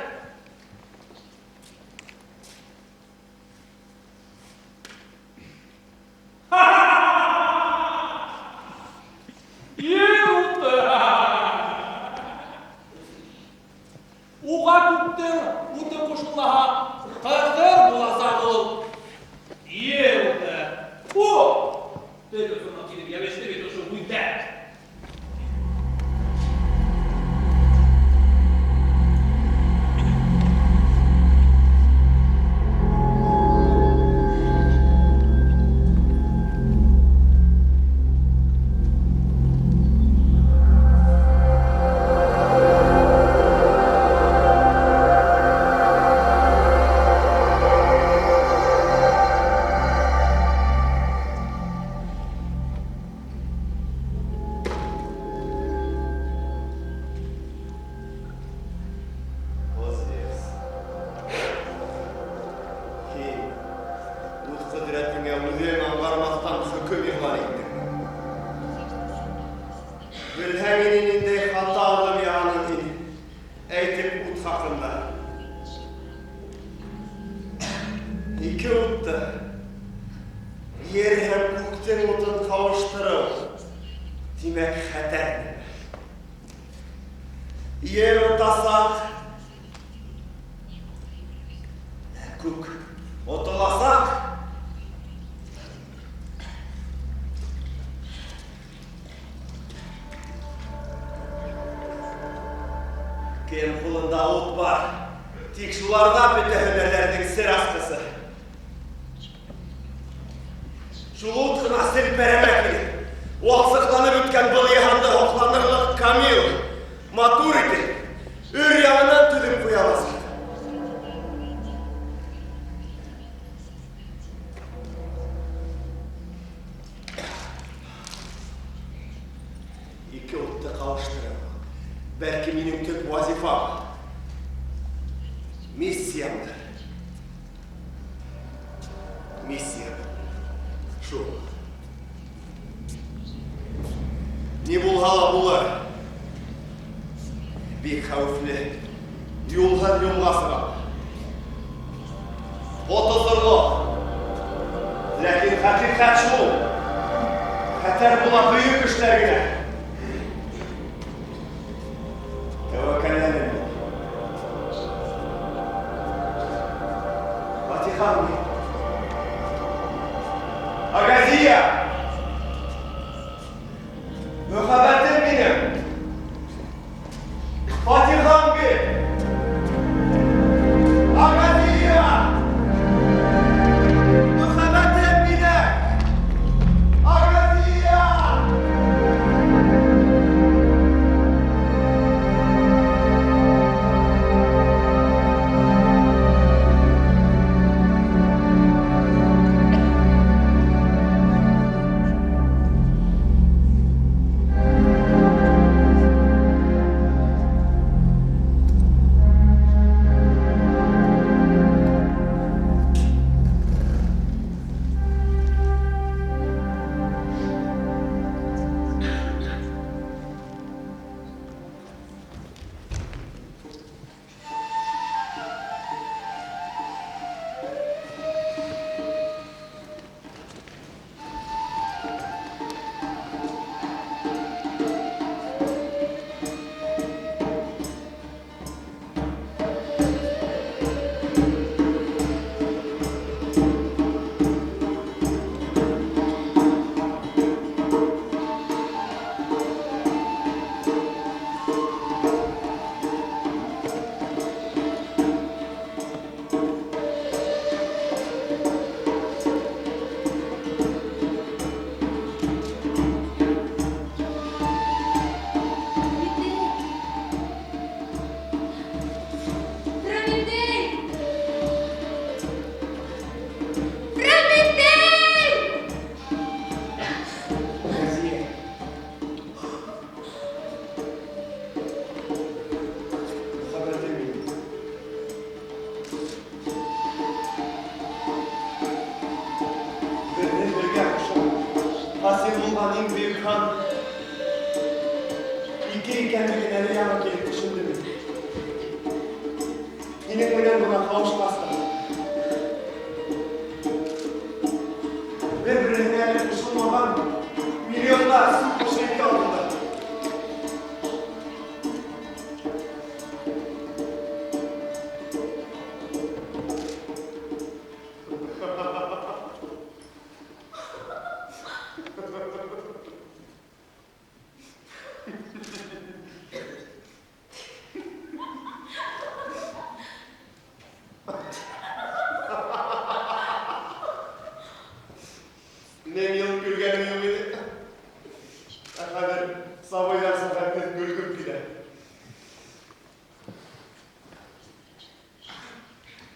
Speaker 4: Ер уты. Уға күктең уты ҡушылмаһа, ҡыҙыр буласаҡ ул. Ер уты. О! Тел осона килеп йәбеште бит ошо һүҙҙәр.
Speaker 3: О, Зевс! Һин үҙ ҡөҙрәтеңә үҙең аңғармаҫтан хөкөм иғлан иттең. Белһәң ине ниндәй хата алым яһаның һин, әйтеп ут хаҡында. Ике утты, ер һәм күктең утын ҡауыштырыу, тимәк, хәтәр нәмә. Ер отасаҡ, ә күк отоласаҡ. Кем ҡулында ут бар, тик шуларҙа бөтә һөнәрҙәрҙең сер асҡысы. Шул ут ҡына селпәрәмә килеп, валсыҡланып үткән был йыһанды һоҡланырлыҡ камил, матур итеп, өр яңынан төҙөп ҡуя аласаҡ. Ике утты ҡауыштырыу, бәлки минең төп вазифам, миссиямдыр. Миссиям шул. Ни булһа ла булыр. Бик хәүефле, юлһыҙ юлға сығам. Ҡот осорлоҡ. Ләкин хәҡиҡәт шул. Хәтәр була бөйөк эштәр генә. Тәүәккәлләнем мин. Фатихам мин. Агазия! Мөхәббәтем минең. Фатихам бит. Агазия! Мөхәббәтем минең. Агазия! Йыһан ике икәнлеген әле яңы килеп төшөндөм мин. Һинең менән бына ҡауышҡас та. Бер-береһенә әле ҡушылмаған миллиондар сүп ошо ике алдында. Мең йыл көлгәнем юҡ ине. Ә хәҙер сабыйҙарса хәтһеҙ көлгөм килә.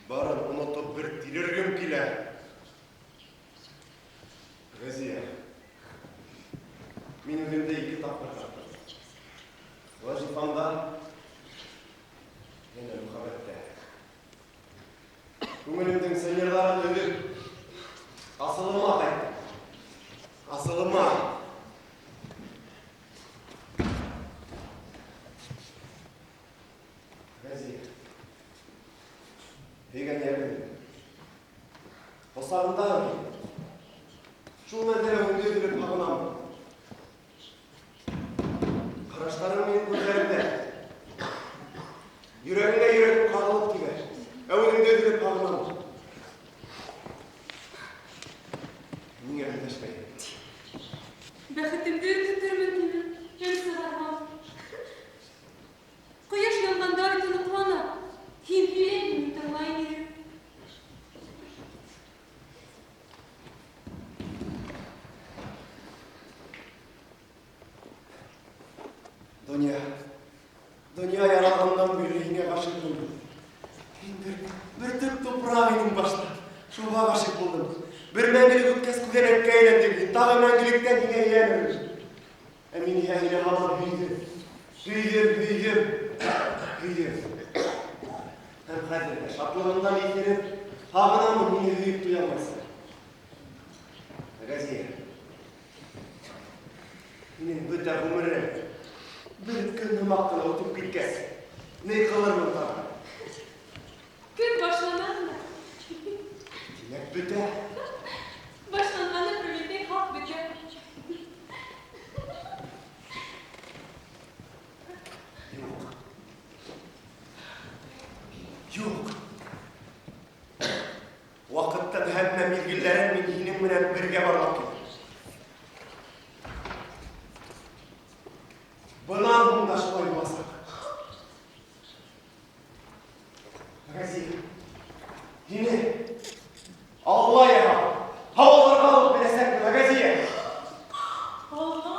Speaker 3: Барын онотоп бер тилергем килә. Ғәзиә, мин үҙемде ике тапҡыр таптым. Вазифамда, йәнә мөхәббәттә. Күңелемдең сынйырҙарын өҙөп, асылыма ҡайттым. Асылыма. Ғәзиә, һөйгән йәрем, ҡосағындаһың һин. Шул мәлдә лә үҙеңде өҙөлөп һағынам. Ҡараштарың минең күҙҙәремдә. Йөрәгеңә йөрәгем ҡағылып тибә. Ә үҙеңде өҙөлөп һағынам. Ниңә өндәшмәйһең?
Speaker 9: Бәхетемде өркөтөрмөн тимә, өн сығармам. Ҡояш янғанда ай тоноҡлана. Һин һөйләй, мин тыңлай инем.
Speaker 3: Донъя, донъя яралғандан бирле һиңә ғашиҡ булдым. Һин бер бөртөк тупраҡ инең башта, шуға ғашиҡ булдым. Бер мәңгелек үткәс күҙәнәккә әйләндең һин, тағы мәңгелектән һиңә йән өрҙөм. Ә мин иһә һине һаман һөйҙөм, һөйҙөм, һөйҙөм, һөйҙөм. Һәм хәҙер ҙә шатлығымдан иҫереп, һағынамын һине һөйөп туя алмайса. Ғәзиә, минең бөтә ғүмерем бер көн һымаҡ ҡына үтеп киткәс, ни ҡылырмын тағы?
Speaker 9: Көн башлана ғына.
Speaker 3: Тимәк, бөтә.
Speaker 9: Башланғаны Прометей хаҡ бөтә.
Speaker 3: Юҡ. Юҡ. Ваҡыттың һәммә миҙгелдәрен мин һинең менән бергә барлап килдем. Бынан һуң да шулай буласаҡ. Ғәзиә, һине Алла яһап, һауаларға алып менәсәкмен, Ғәзиә.
Speaker 9: Алла.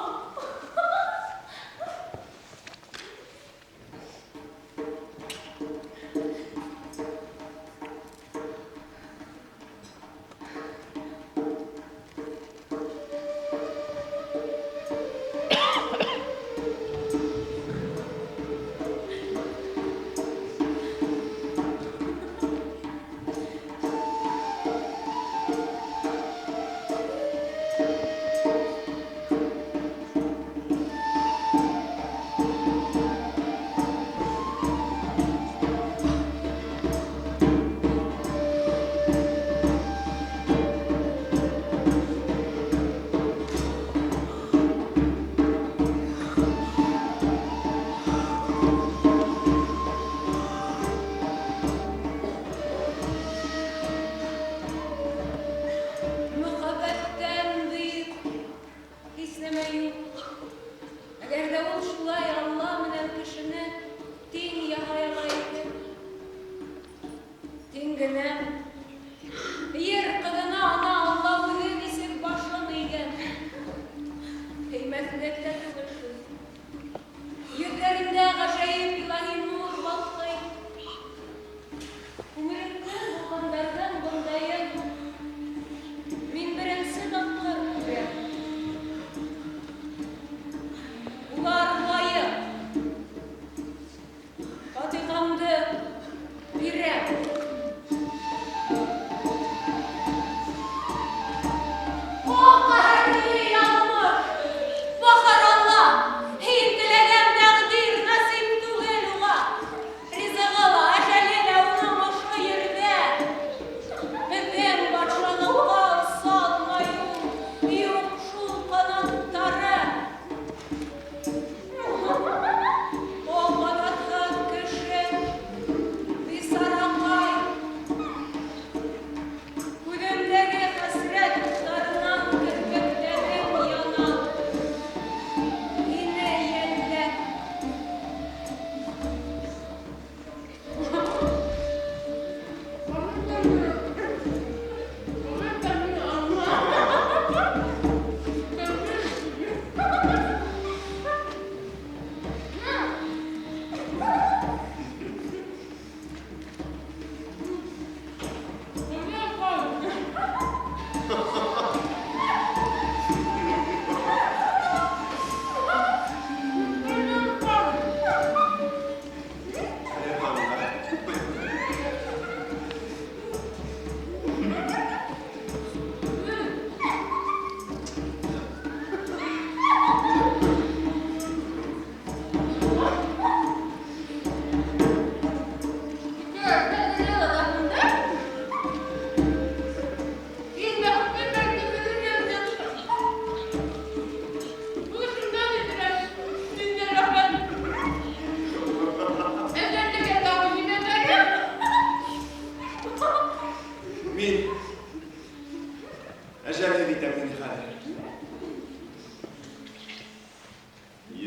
Speaker 3: Әжәлһеҙ итәм һине хәҙер.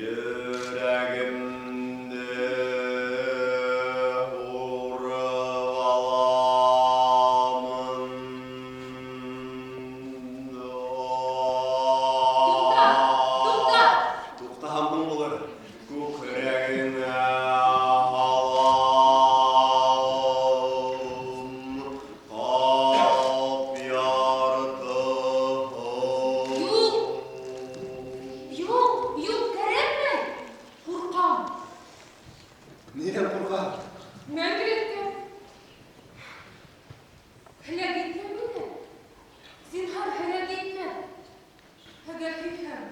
Speaker 3: Йөрәгемде һурып аламын.
Speaker 9: Туҡта, туҡта!
Speaker 3: Туҡтаһам һуң булыр. Күкрәгеңә һалам ҡап яртыһын.
Speaker 9: Юҡ! Юҡ, юҡ, кәрәкмәй. Ҡурҡам.
Speaker 3: Ниҙән ҡурҡаһың?
Speaker 9: Мәңгелектән. Һәләк итмә мине. Зинһар, һәләк итмә. Әгәр һөйһәм.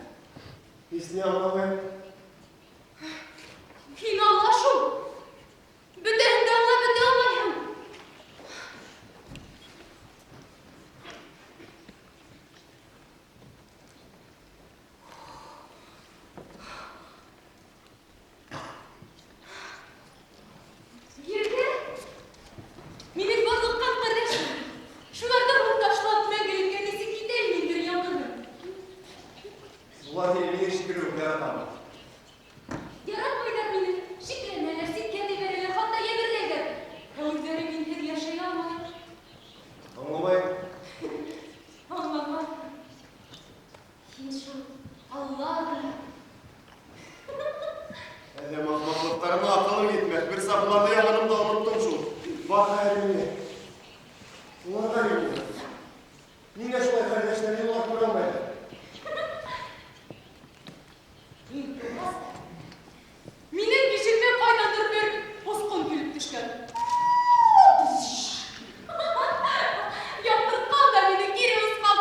Speaker 3: Һис ни аңламайым.
Speaker 9: Һин аңла шул. Бөтәһен дә аңлап бөтә алмайһың. Ерҙә минең барлыҡ ҡан ҡәрҙәшем. Шуларҙы ташлап мәңгелеккә нисек китәйем мин бер яңғыҙым?
Speaker 3: Улар һине минең шикелле үк яратамы?
Speaker 9: Яратмайҙар мине, шикләнәләр, ситкә тибәрәләр, хатта йәберләйҙәр. Ә үҙҙәре минһеҙ йәшәй алмай.
Speaker 3: Аңламайым.
Speaker 9: Аңлама. Һин шул Алла ғына.
Speaker 3: Әҙәм ахмаҡлыҡтарына аҡылым етмәҫ. Бер саҡ уларҙы яғынымда оноттом шул. Бар хәлемне. Уларға ни булды? Ниңә шулай ҡәрҙәштәрен улар күрә алмайҙар?
Speaker 9: Мин тыуғас та, минең бишегемә ҡайҙандыр бер осҡон килеп төшкән. Яҡтыртҡан да мине кире осҡан.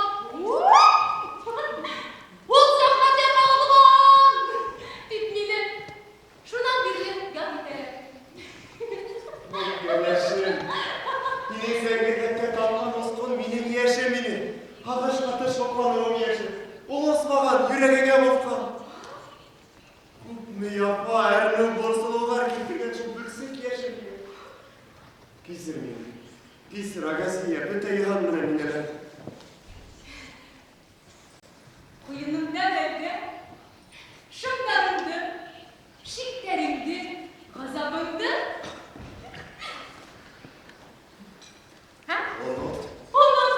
Speaker 9: Ут зәхмәте ҡабылған! Тип мине шунан бирле ят итәләр.
Speaker 3: Кәләшем. Һинең зәңгәрләккә тамған осҡон минең йәшем ине. Һағыш ҡаты шоҡланыуым йәше. Ул осмаған, йөрәгеңә боҫҡан. Күпме яфа, әрнеү, борсолоуҙар килтергән шул бөрсөк йәшем миңә. Кисер мине. Кисер, Агасия, бөтә йыһан менән мине рәт.
Speaker 9: Ҡуйынымда мәлдә шымдарыңды, шиктәреңде, ғазабыңды. Һа?
Speaker 3: Онот.
Speaker 9: Онот.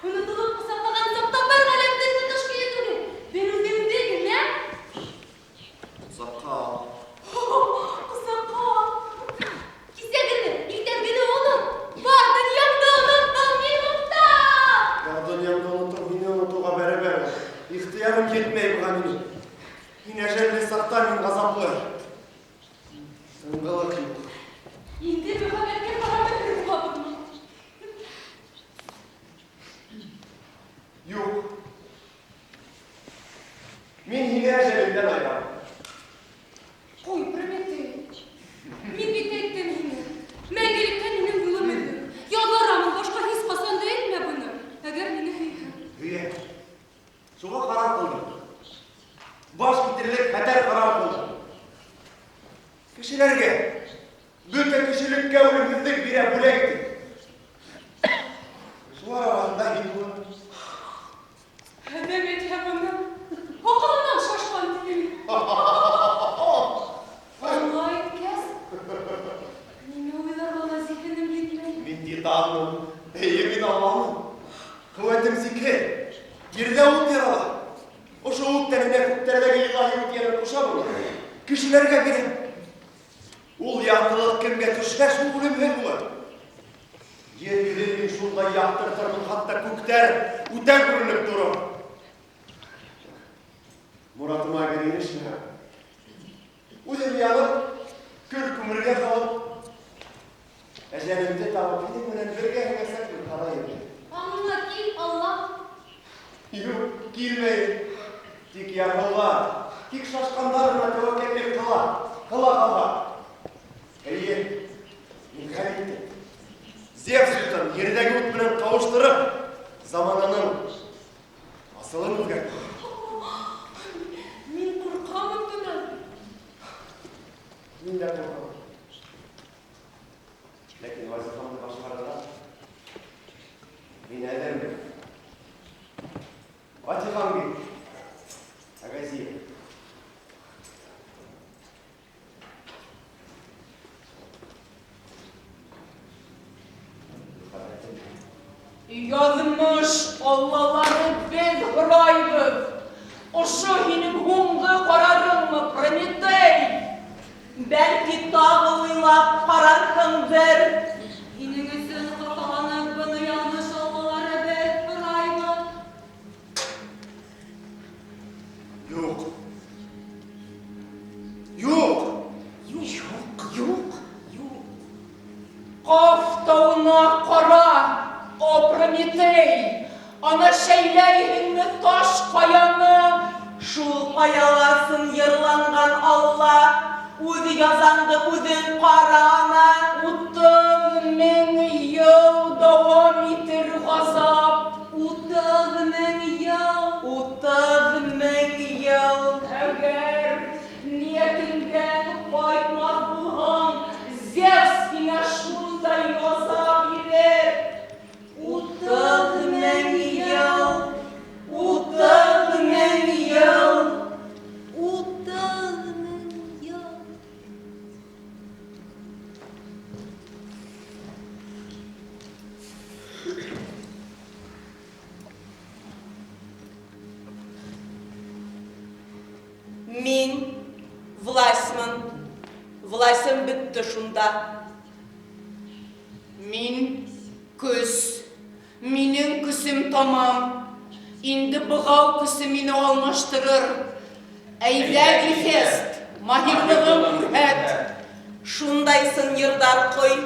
Speaker 9: Онотолоп ҡосаҡлаған саҡта бар ғаләмде тотош көйө түгел, бер үҙеңде генә.
Speaker 3: Ҡосаҡҡа ал.
Speaker 9: Ҡосаҡҡа ал. Кисә генә, иртәнгене онот. Бар донъяңды оноттом мин, Мухтар.
Speaker 3: Бар донъямды онотоп, һине онотоуға бәрәбәр ул. Ихтыярым етмәй быға минең. Һин әжәлле саҡта мин ғазаплы. Тынғылыҡ юҡ.
Speaker 9: Инде мөхәббәткә ҡарап бер булабыҙмы?
Speaker 3: Юҡ. Мин һине әжәлемдән айырам.
Speaker 9: Ҡуй, Прометей. Мин бит әйттем һиңә. Мәңгелеккә минең юлым өҙөк. Ялварамын, башҡа һис ҡасан да әйтмә быны. Әгәр мине һөйһәң.
Speaker 3: Һөйәм. Шуға ҡарар ҡылдым. Баш китерлек хәтәр ҡарар ҡылдым. Кешеләргә, бөтә кешелеккә үлемһеҙлек бирә бүләк итеп. Шулар араһында һин булырһың.
Speaker 9: Әҙәм әйтһә быны, аҡылынан шашҡан тиер. Алла иткәс, нимә уйларға ла зиһенем етмәй.
Speaker 3: Мин титанмын, эйе, мин Алламын. Ҡеүәтем сикһеҙ. Ерҙә ут ярала. Ошо ут тәненә күктәрҙәге илаһи ут йәнен ҡуша була. Кешеләргә бирәм. Ул яҡтылыҡ кемгә төшһә, шул үлемһеҙ була. Ер йөҙөн мин шундай яҡтыртырмын, хатта күктәр үтә күренеп торор. Моратыма әгәр ирешмәһәм, үҙем янып, көл күмергә ҡалып, әжәлемде табып, һинең менән бергә һеңәсәкмен ҡара ерҙә.
Speaker 9: Аңыңа кил, Алла.
Speaker 3: Юҡ, килмәйем. Тик ярһыулар, тик шашҡандар ғына тәүәккәллек ҡыла, ҡыла ҡалһа. Эйе, мин хәл иттем. Зевс утын ерҙәге ут менән ҡауыштырып, замананың асылын үҙгәрттем.
Speaker 9: Мин ҡурҡамын бынан.
Speaker 3: Мин дә ҡурҡам. Ләкин вазифамды башҡарырға мин әҙермен. Фатихаң бит. Әгәзиә.
Speaker 1: Яҙмыш аллалары беҙ һорайбыҙ. Ошо һинең һуңғы ҡарарыңмы, Прометей? Бәлки тағы уйлап ҡарарһыңдыр.
Speaker 9: Һинең өсөн хафаланып, быны яҙмыш аллалары беҙ һорайбыҙ.
Speaker 3: Юҡ. Юҡ.
Speaker 1: Юҡ, юҡ, юҡ. Ҡаф тауына ҡара, о Прометей! Ана шәйләйһеңме таш ҡаяны? Шул ҡаяла сынйырланған Алла, үҙ язаңды үҙең ҡара ана. 30 мең йыл дауам итер ғазап.
Speaker 9: 30 мең йыл.
Speaker 1: 30 мең йыл. Әгәр ниәтеңдән ҡайтмаҫ булһаң, Зевс һиңә шундай яза бирер. 30 мең йыл. 30 мең йыл.
Speaker 9: 30 мең йыл.
Speaker 1: Мин власмын. Власым бөттө шунда. Мин көс. Минең көсөм тамам. Инде бығау көсө мине алмаштырыр. Әйҙә, Гефест, маһирлығың күрһәт. Шундай сынйырҙар ҡой.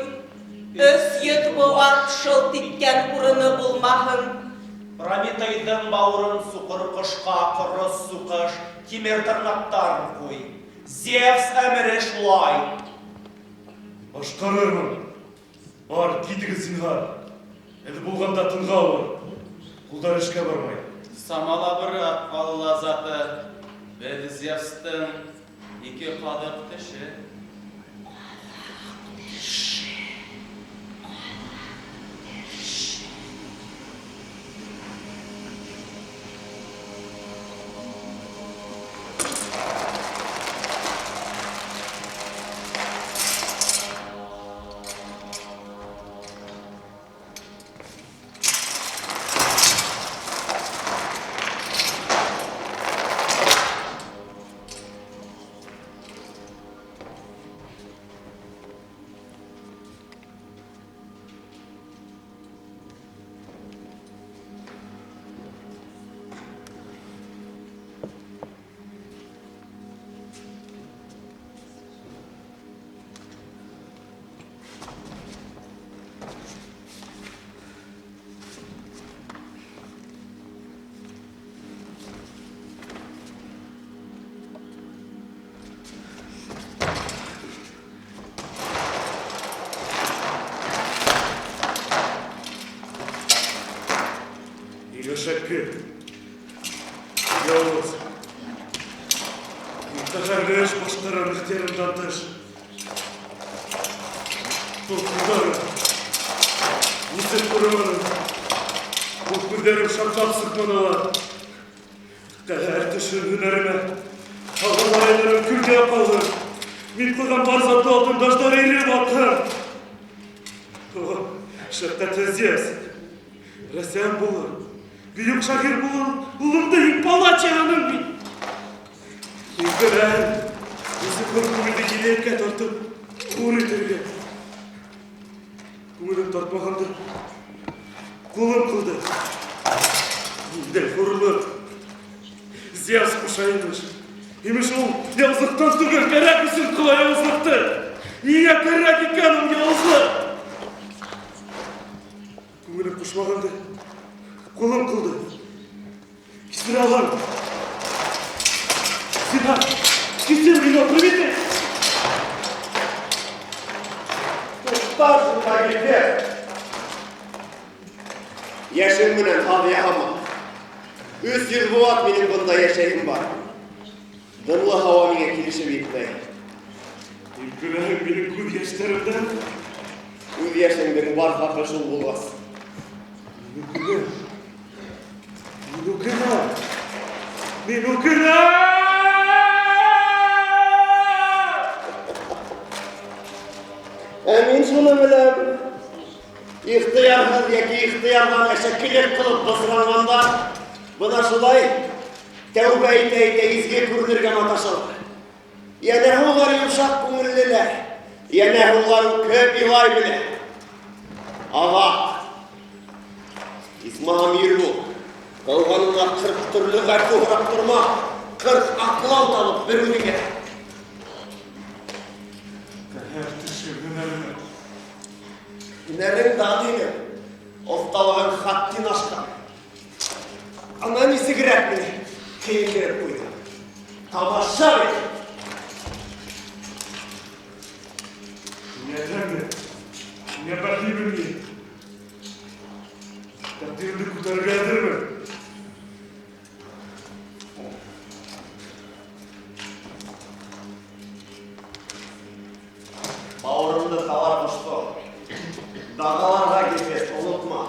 Speaker 1: 300 быуат шылт иткән урыны булмаһын.
Speaker 6: Прометейҙың бауырын суҡыр ҡошҡа ҡорос суҡыш, тимер тырнаҡтар ҡуй. Зевс әмере шулай.
Speaker 8: Башҡарырмын. Бар, китегеҙ зинһар. Әле булғанда тынға ауыр. Ҡулдар эшкә бармай.
Speaker 10: Самалабыраҡ Алла заты. Беҙ Зевстың ике ҡаҙыҡ теше.
Speaker 8: Шәкке, яуыз, ҡәһәрле эш башҡарам ихтыярымдан тыш. Был ҡулдарым нисек ҡороманы, был күҙҙәрем шартлап сыҡманылар. Ҡәһәр төшөр һөнәремә, ағаларым көлгә ҡалыр. Мин ҡылған бар затлы алтын таштар иреп аҡһын. О, шәфҡәтһеҙ Зевс, рәссам булыр, бөйөк шағир булыр, улымды һин палач яһаның бит. Һин белән, үҙе хөр күңелде енәйәткә тартып, хур итергә. Күңелем тартмағанды, ҡулым ҡылды. Ниндәй хурлыҡ. Зевс ҡуша имеш. Имеш ул яуызлыҡтан түгел, кәрәк өсөн ҡыла яуызлыҡты. Ниңә кәрәк икән ул яуызлыҡ? Күңелем ҡушмағанды, ҡулым ҡылды. Кисерә алам. Зинһар, кисер мине, Прометей!
Speaker 3: Туҡтар шунда, Гефест! Йәшең менән һаҙ яһама. 300 быуат минең бында йәшәйем бар. Дымлы һауа миңә килешеп етмәй.
Speaker 8: Һин көләһең минең күҙ йәштәремдән.
Speaker 3: Күҙ йәшеңдең бар хаҡы шул булғас.
Speaker 8: Мин үкенәм. Мин үкенәм. Мин үкенәм!
Speaker 3: Ә мин шуны беләм. Ихтыярһыҙ йәки ихтыярҙан әшәкелек ҡылып бысранғандар бына шулай тәүбә итә-итә изге күренергә маташалар. Йәнәһе улар йомшаҡ күңеллеләр, йәнәһе улар үкһеп илай белә. Аҙаҡ, исмаһам ир бул, ҡылғаныңа 40 төрлө ғәфү һорап торма, 40 аҡлау табып бер үҙеңә.
Speaker 8: Ҡәһәр төшөр һөнәремә.
Speaker 3: Һөнәрең дан һинең, оҫталығың хаттин ашҡан. Ана нисегерәк мине кейендереп ҡуйҙы. Тамаша бит!
Speaker 8: Миңә тәмле, миңә бәхилмен мин. Тәҡдиремде күтәрергә әҙермен.
Speaker 3: Бауырымды талар ҡошто. Дағаларға Гефест, онотма.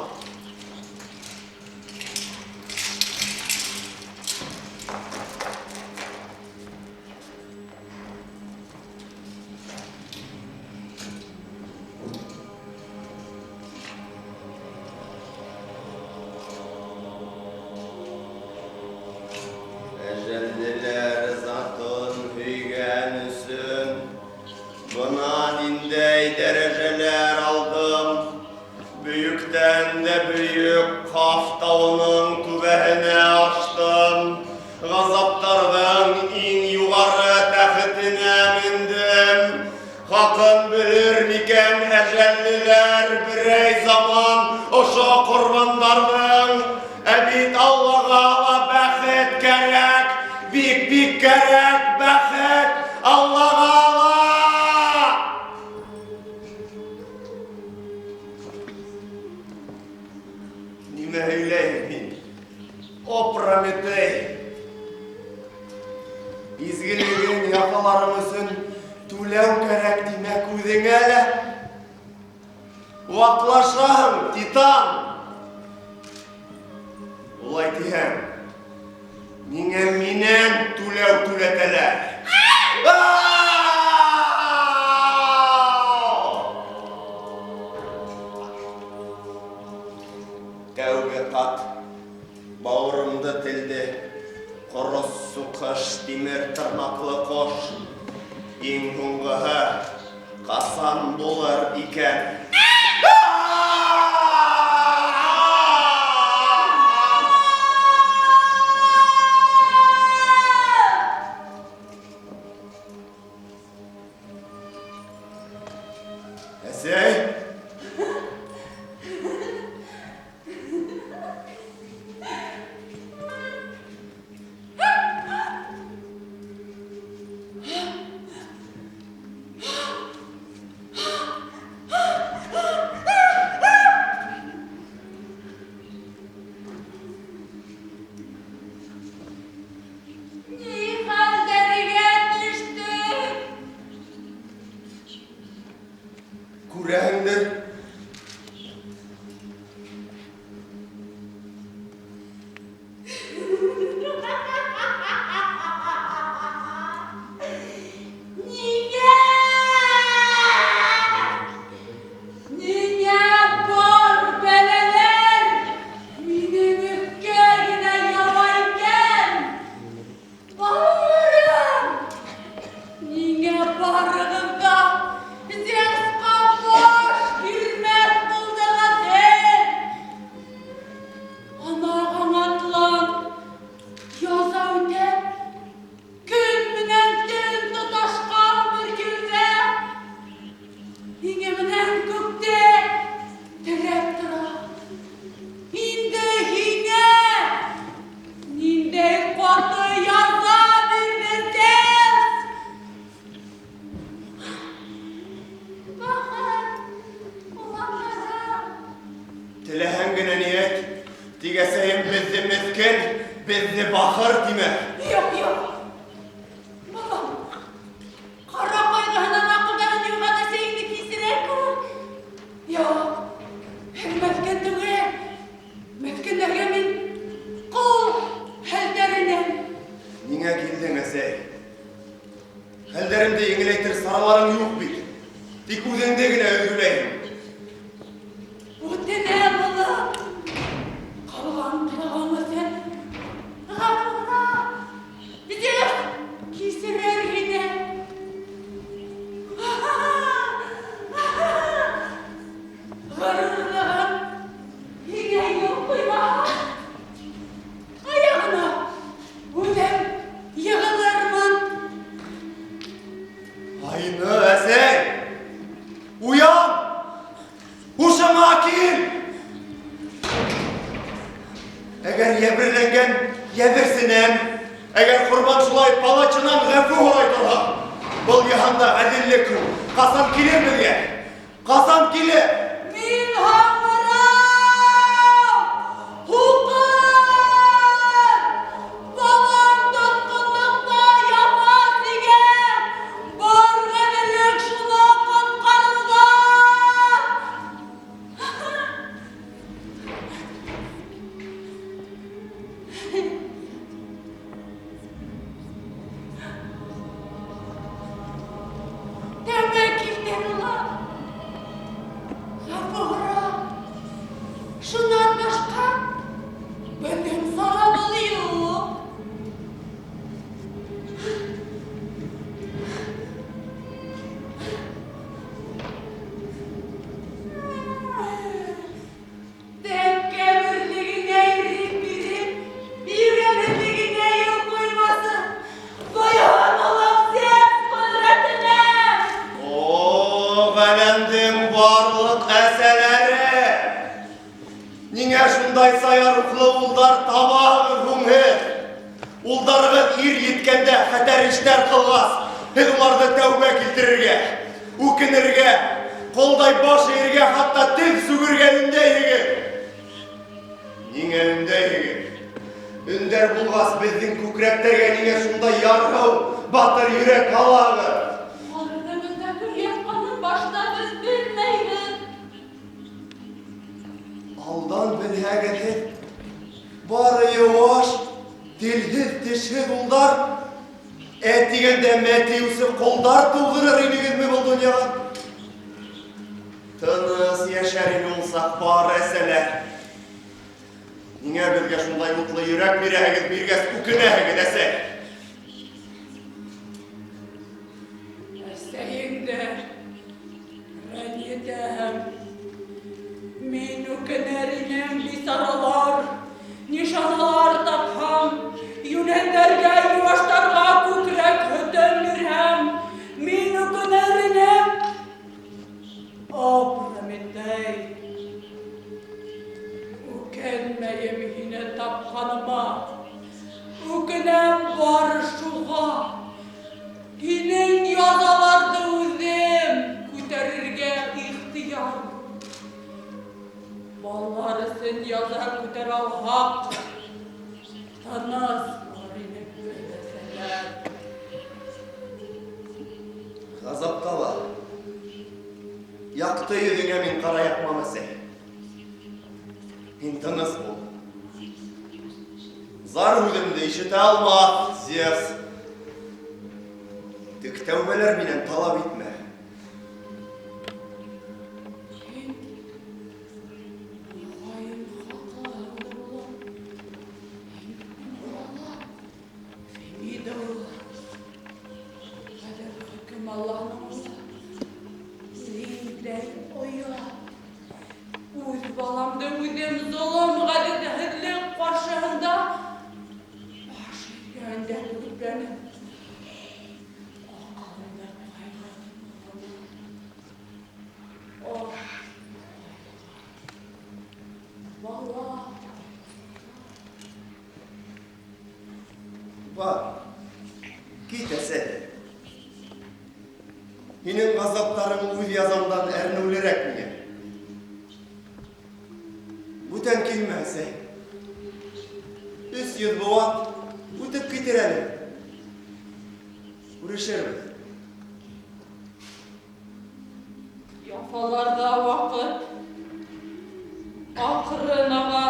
Speaker 3: Әжәллеләр затын һөйгән өсөн бына ниндәй дәрәжәләр алдым. Бөйөктән дә бөйөк Ҡаф тауының түбәһенә аштым. Ғазаптарҙың иң юғары тәхетенә мендем. Хаҡын белер микән әжәллеләр берәй заман ошо ҡорбандарҙың? Ә бит Аллаға ла бәхет кәрәк, бик-бик кәрәк бәхет Аллаға ла! Нимә һөйләйем мин? О, Прометей! Изгелегең яфаларың өсөн түләү кәрәк тимәк үҙеңә лә. Ваҡлашаһың, Титан! Улай тиһәң, ниңә минән түләү түләтәләр? Тәүге ҡат бауырымды телде, ҡорос суҡыш тимер тырнаҡлы ҡош. Иң һуңғыһы ҡасан булыр икән? Әсәй!
Speaker 9: Ни хәлдәргә төштөк?
Speaker 3: Күрәһеңдер.
Speaker 9: Ниңә? Ниңә бар бәләләр минең өҫкә генә яуа икән? Балаларым, ниңә барығыҙ ҙа Зевсҡа баш бирмәҫ булдығыҙ һеҙ? Анағың атлан, яза үтәп, көн менән төн тоташҡан бер ерҙә, һиңә менән күктә терәп тора. Инде һиңә ниндәй ҡаты яза бирҙе Зевс? Бахыр, уландарым.
Speaker 3: Теләһәң генә ни әйт, тик әсәйем беҙҙе меҫкен, беҙҙе бахыр тимә.
Speaker 9: Юҡ, юҡ. Балам, ҡара ҡайғыһынан аҡылдарын юйған әсәйеңде кисерә күр. Юҡ, һеҙ меҫкен түгел. Меҫкендәргә мин ҡол хәлдәренән
Speaker 3: Тик үҙеңде генә өҙгөләйһең.
Speaker 2: Үтенәм, улым, ҡылған ҡылығың өсөн ғәфү һора. Зевс кисерер һине. Ғорурлығың һиңә юл ҡуймаһа, аяғына үҙем йығылырмын.
Speaker 3: Айны, әсәй! Уян! Һушыңа кил! Әгәр йәберләнгән йәберсенән, әгәр ҡорбан шулай палачынан ғәфү һорай торһа, был йыһанда ғәҙеллек юҡ. Ҡасан килер беҙгә? Ҡасан килер?
Speaker 2: Мин һаңғырау! Һуҡыр! Балам тотҡонлоҡта яфа сигә! Бар ғәҙеллек шуны ҡотҡарыуҙа! Тәүбә килтер, улым. Ғәфү һора. Шунан башҡа беҙҙең сарабыҙ юҡ. Тәкәбберлегеңә ирек биреп, йүгәнелегеңә юл ҡуймасын. Буйһон, улым, Зевс ҡөҙрәтенә.
Speaker 3: О, ғаләмдең барлыҡ әсәләре! Ниңә шундай сая рухлы улдар табаһығыҙ һуң һеҙ? Улдарығыҙ ир еткәндә хәтәр эштәр ҡылғас, һеҙ уларҙы тәүбә килтерергә, үкенергә, ҡолдай баш эйергә, хатта теҙ сүгергә өндәйһегеҙ. Ниңә өндәйһегеҙ? Өндәр булғас, беҙҙең күкрәктәргә ниңә шундай ярһыу, батыр йөрәк һалаһығыҙ?
Speaker 2: Артыбыҙҙа кем ятҡанын башта беҙ белмәйбеҙ.
Speaker 3: Алдан белһәгеҙ һеҙ, бары йыуаш, телһеҙ, тешһеҙ улдар, ә тигәндә мә тиеүсе ҡолдар тыуҙырыр инегеҙме был донъяға? Тыныс йәшәр ине ул саҡ бар әсәләр. Ниңә беҙгә шундай утлы йөрәк бирәһегеҙ, биргәс үкенәһегеҙ, әсәй?
Speaker 2: Әсәйеңде рәнйетәм. Мин үкенер инем, бисаралар, нишаналар тапһам, йүнәндәргә, йыуаштарға күкрәк һөтөн бирһәм, мин үкенер инем. О, Прометей, үкенмәйем һине тапҡаныма, үкенәм бары шуға. Һинең язаларҙы үҙем күтәрергә ихтыяр. Балалар өсөн яза күтәрә алһаҡ, тыныс булыр инек беҙ, әсәләр.
Speaker 3: Ғазапта ла яҡты йөҙөңә мин ҡара яҡмам, әсәй. Һин тыныс бул. Зар һүҙемде ишетә алмаҫ, Зевс. Тик тәүбәләр минән талап итмә.
Speaker 2: Һин моғайын хаҡлыһыңдыр, улым. Һин бала, Фемида улы. Хәҙер хөкөм Аллаһының улы. Ниндәй оят! Үҙ баламды үҙем золом ғәҙелһеҙлек ҡаршыһында баш эйергә өндәп үгетләнем. Аҡылымды ҡайғырттым. Ох, бала.
Speaker 3: Бар, кит, әсәй. Һинең ғазаптарың үҙ язамдан әрнеүлерәк миңә. Бүтән килмә, әсәй. 300 быуат үтеп китер әле. Күрешербеҙ.
Speaker 2: Яфаларҙа ваҡыт аҡрын аға.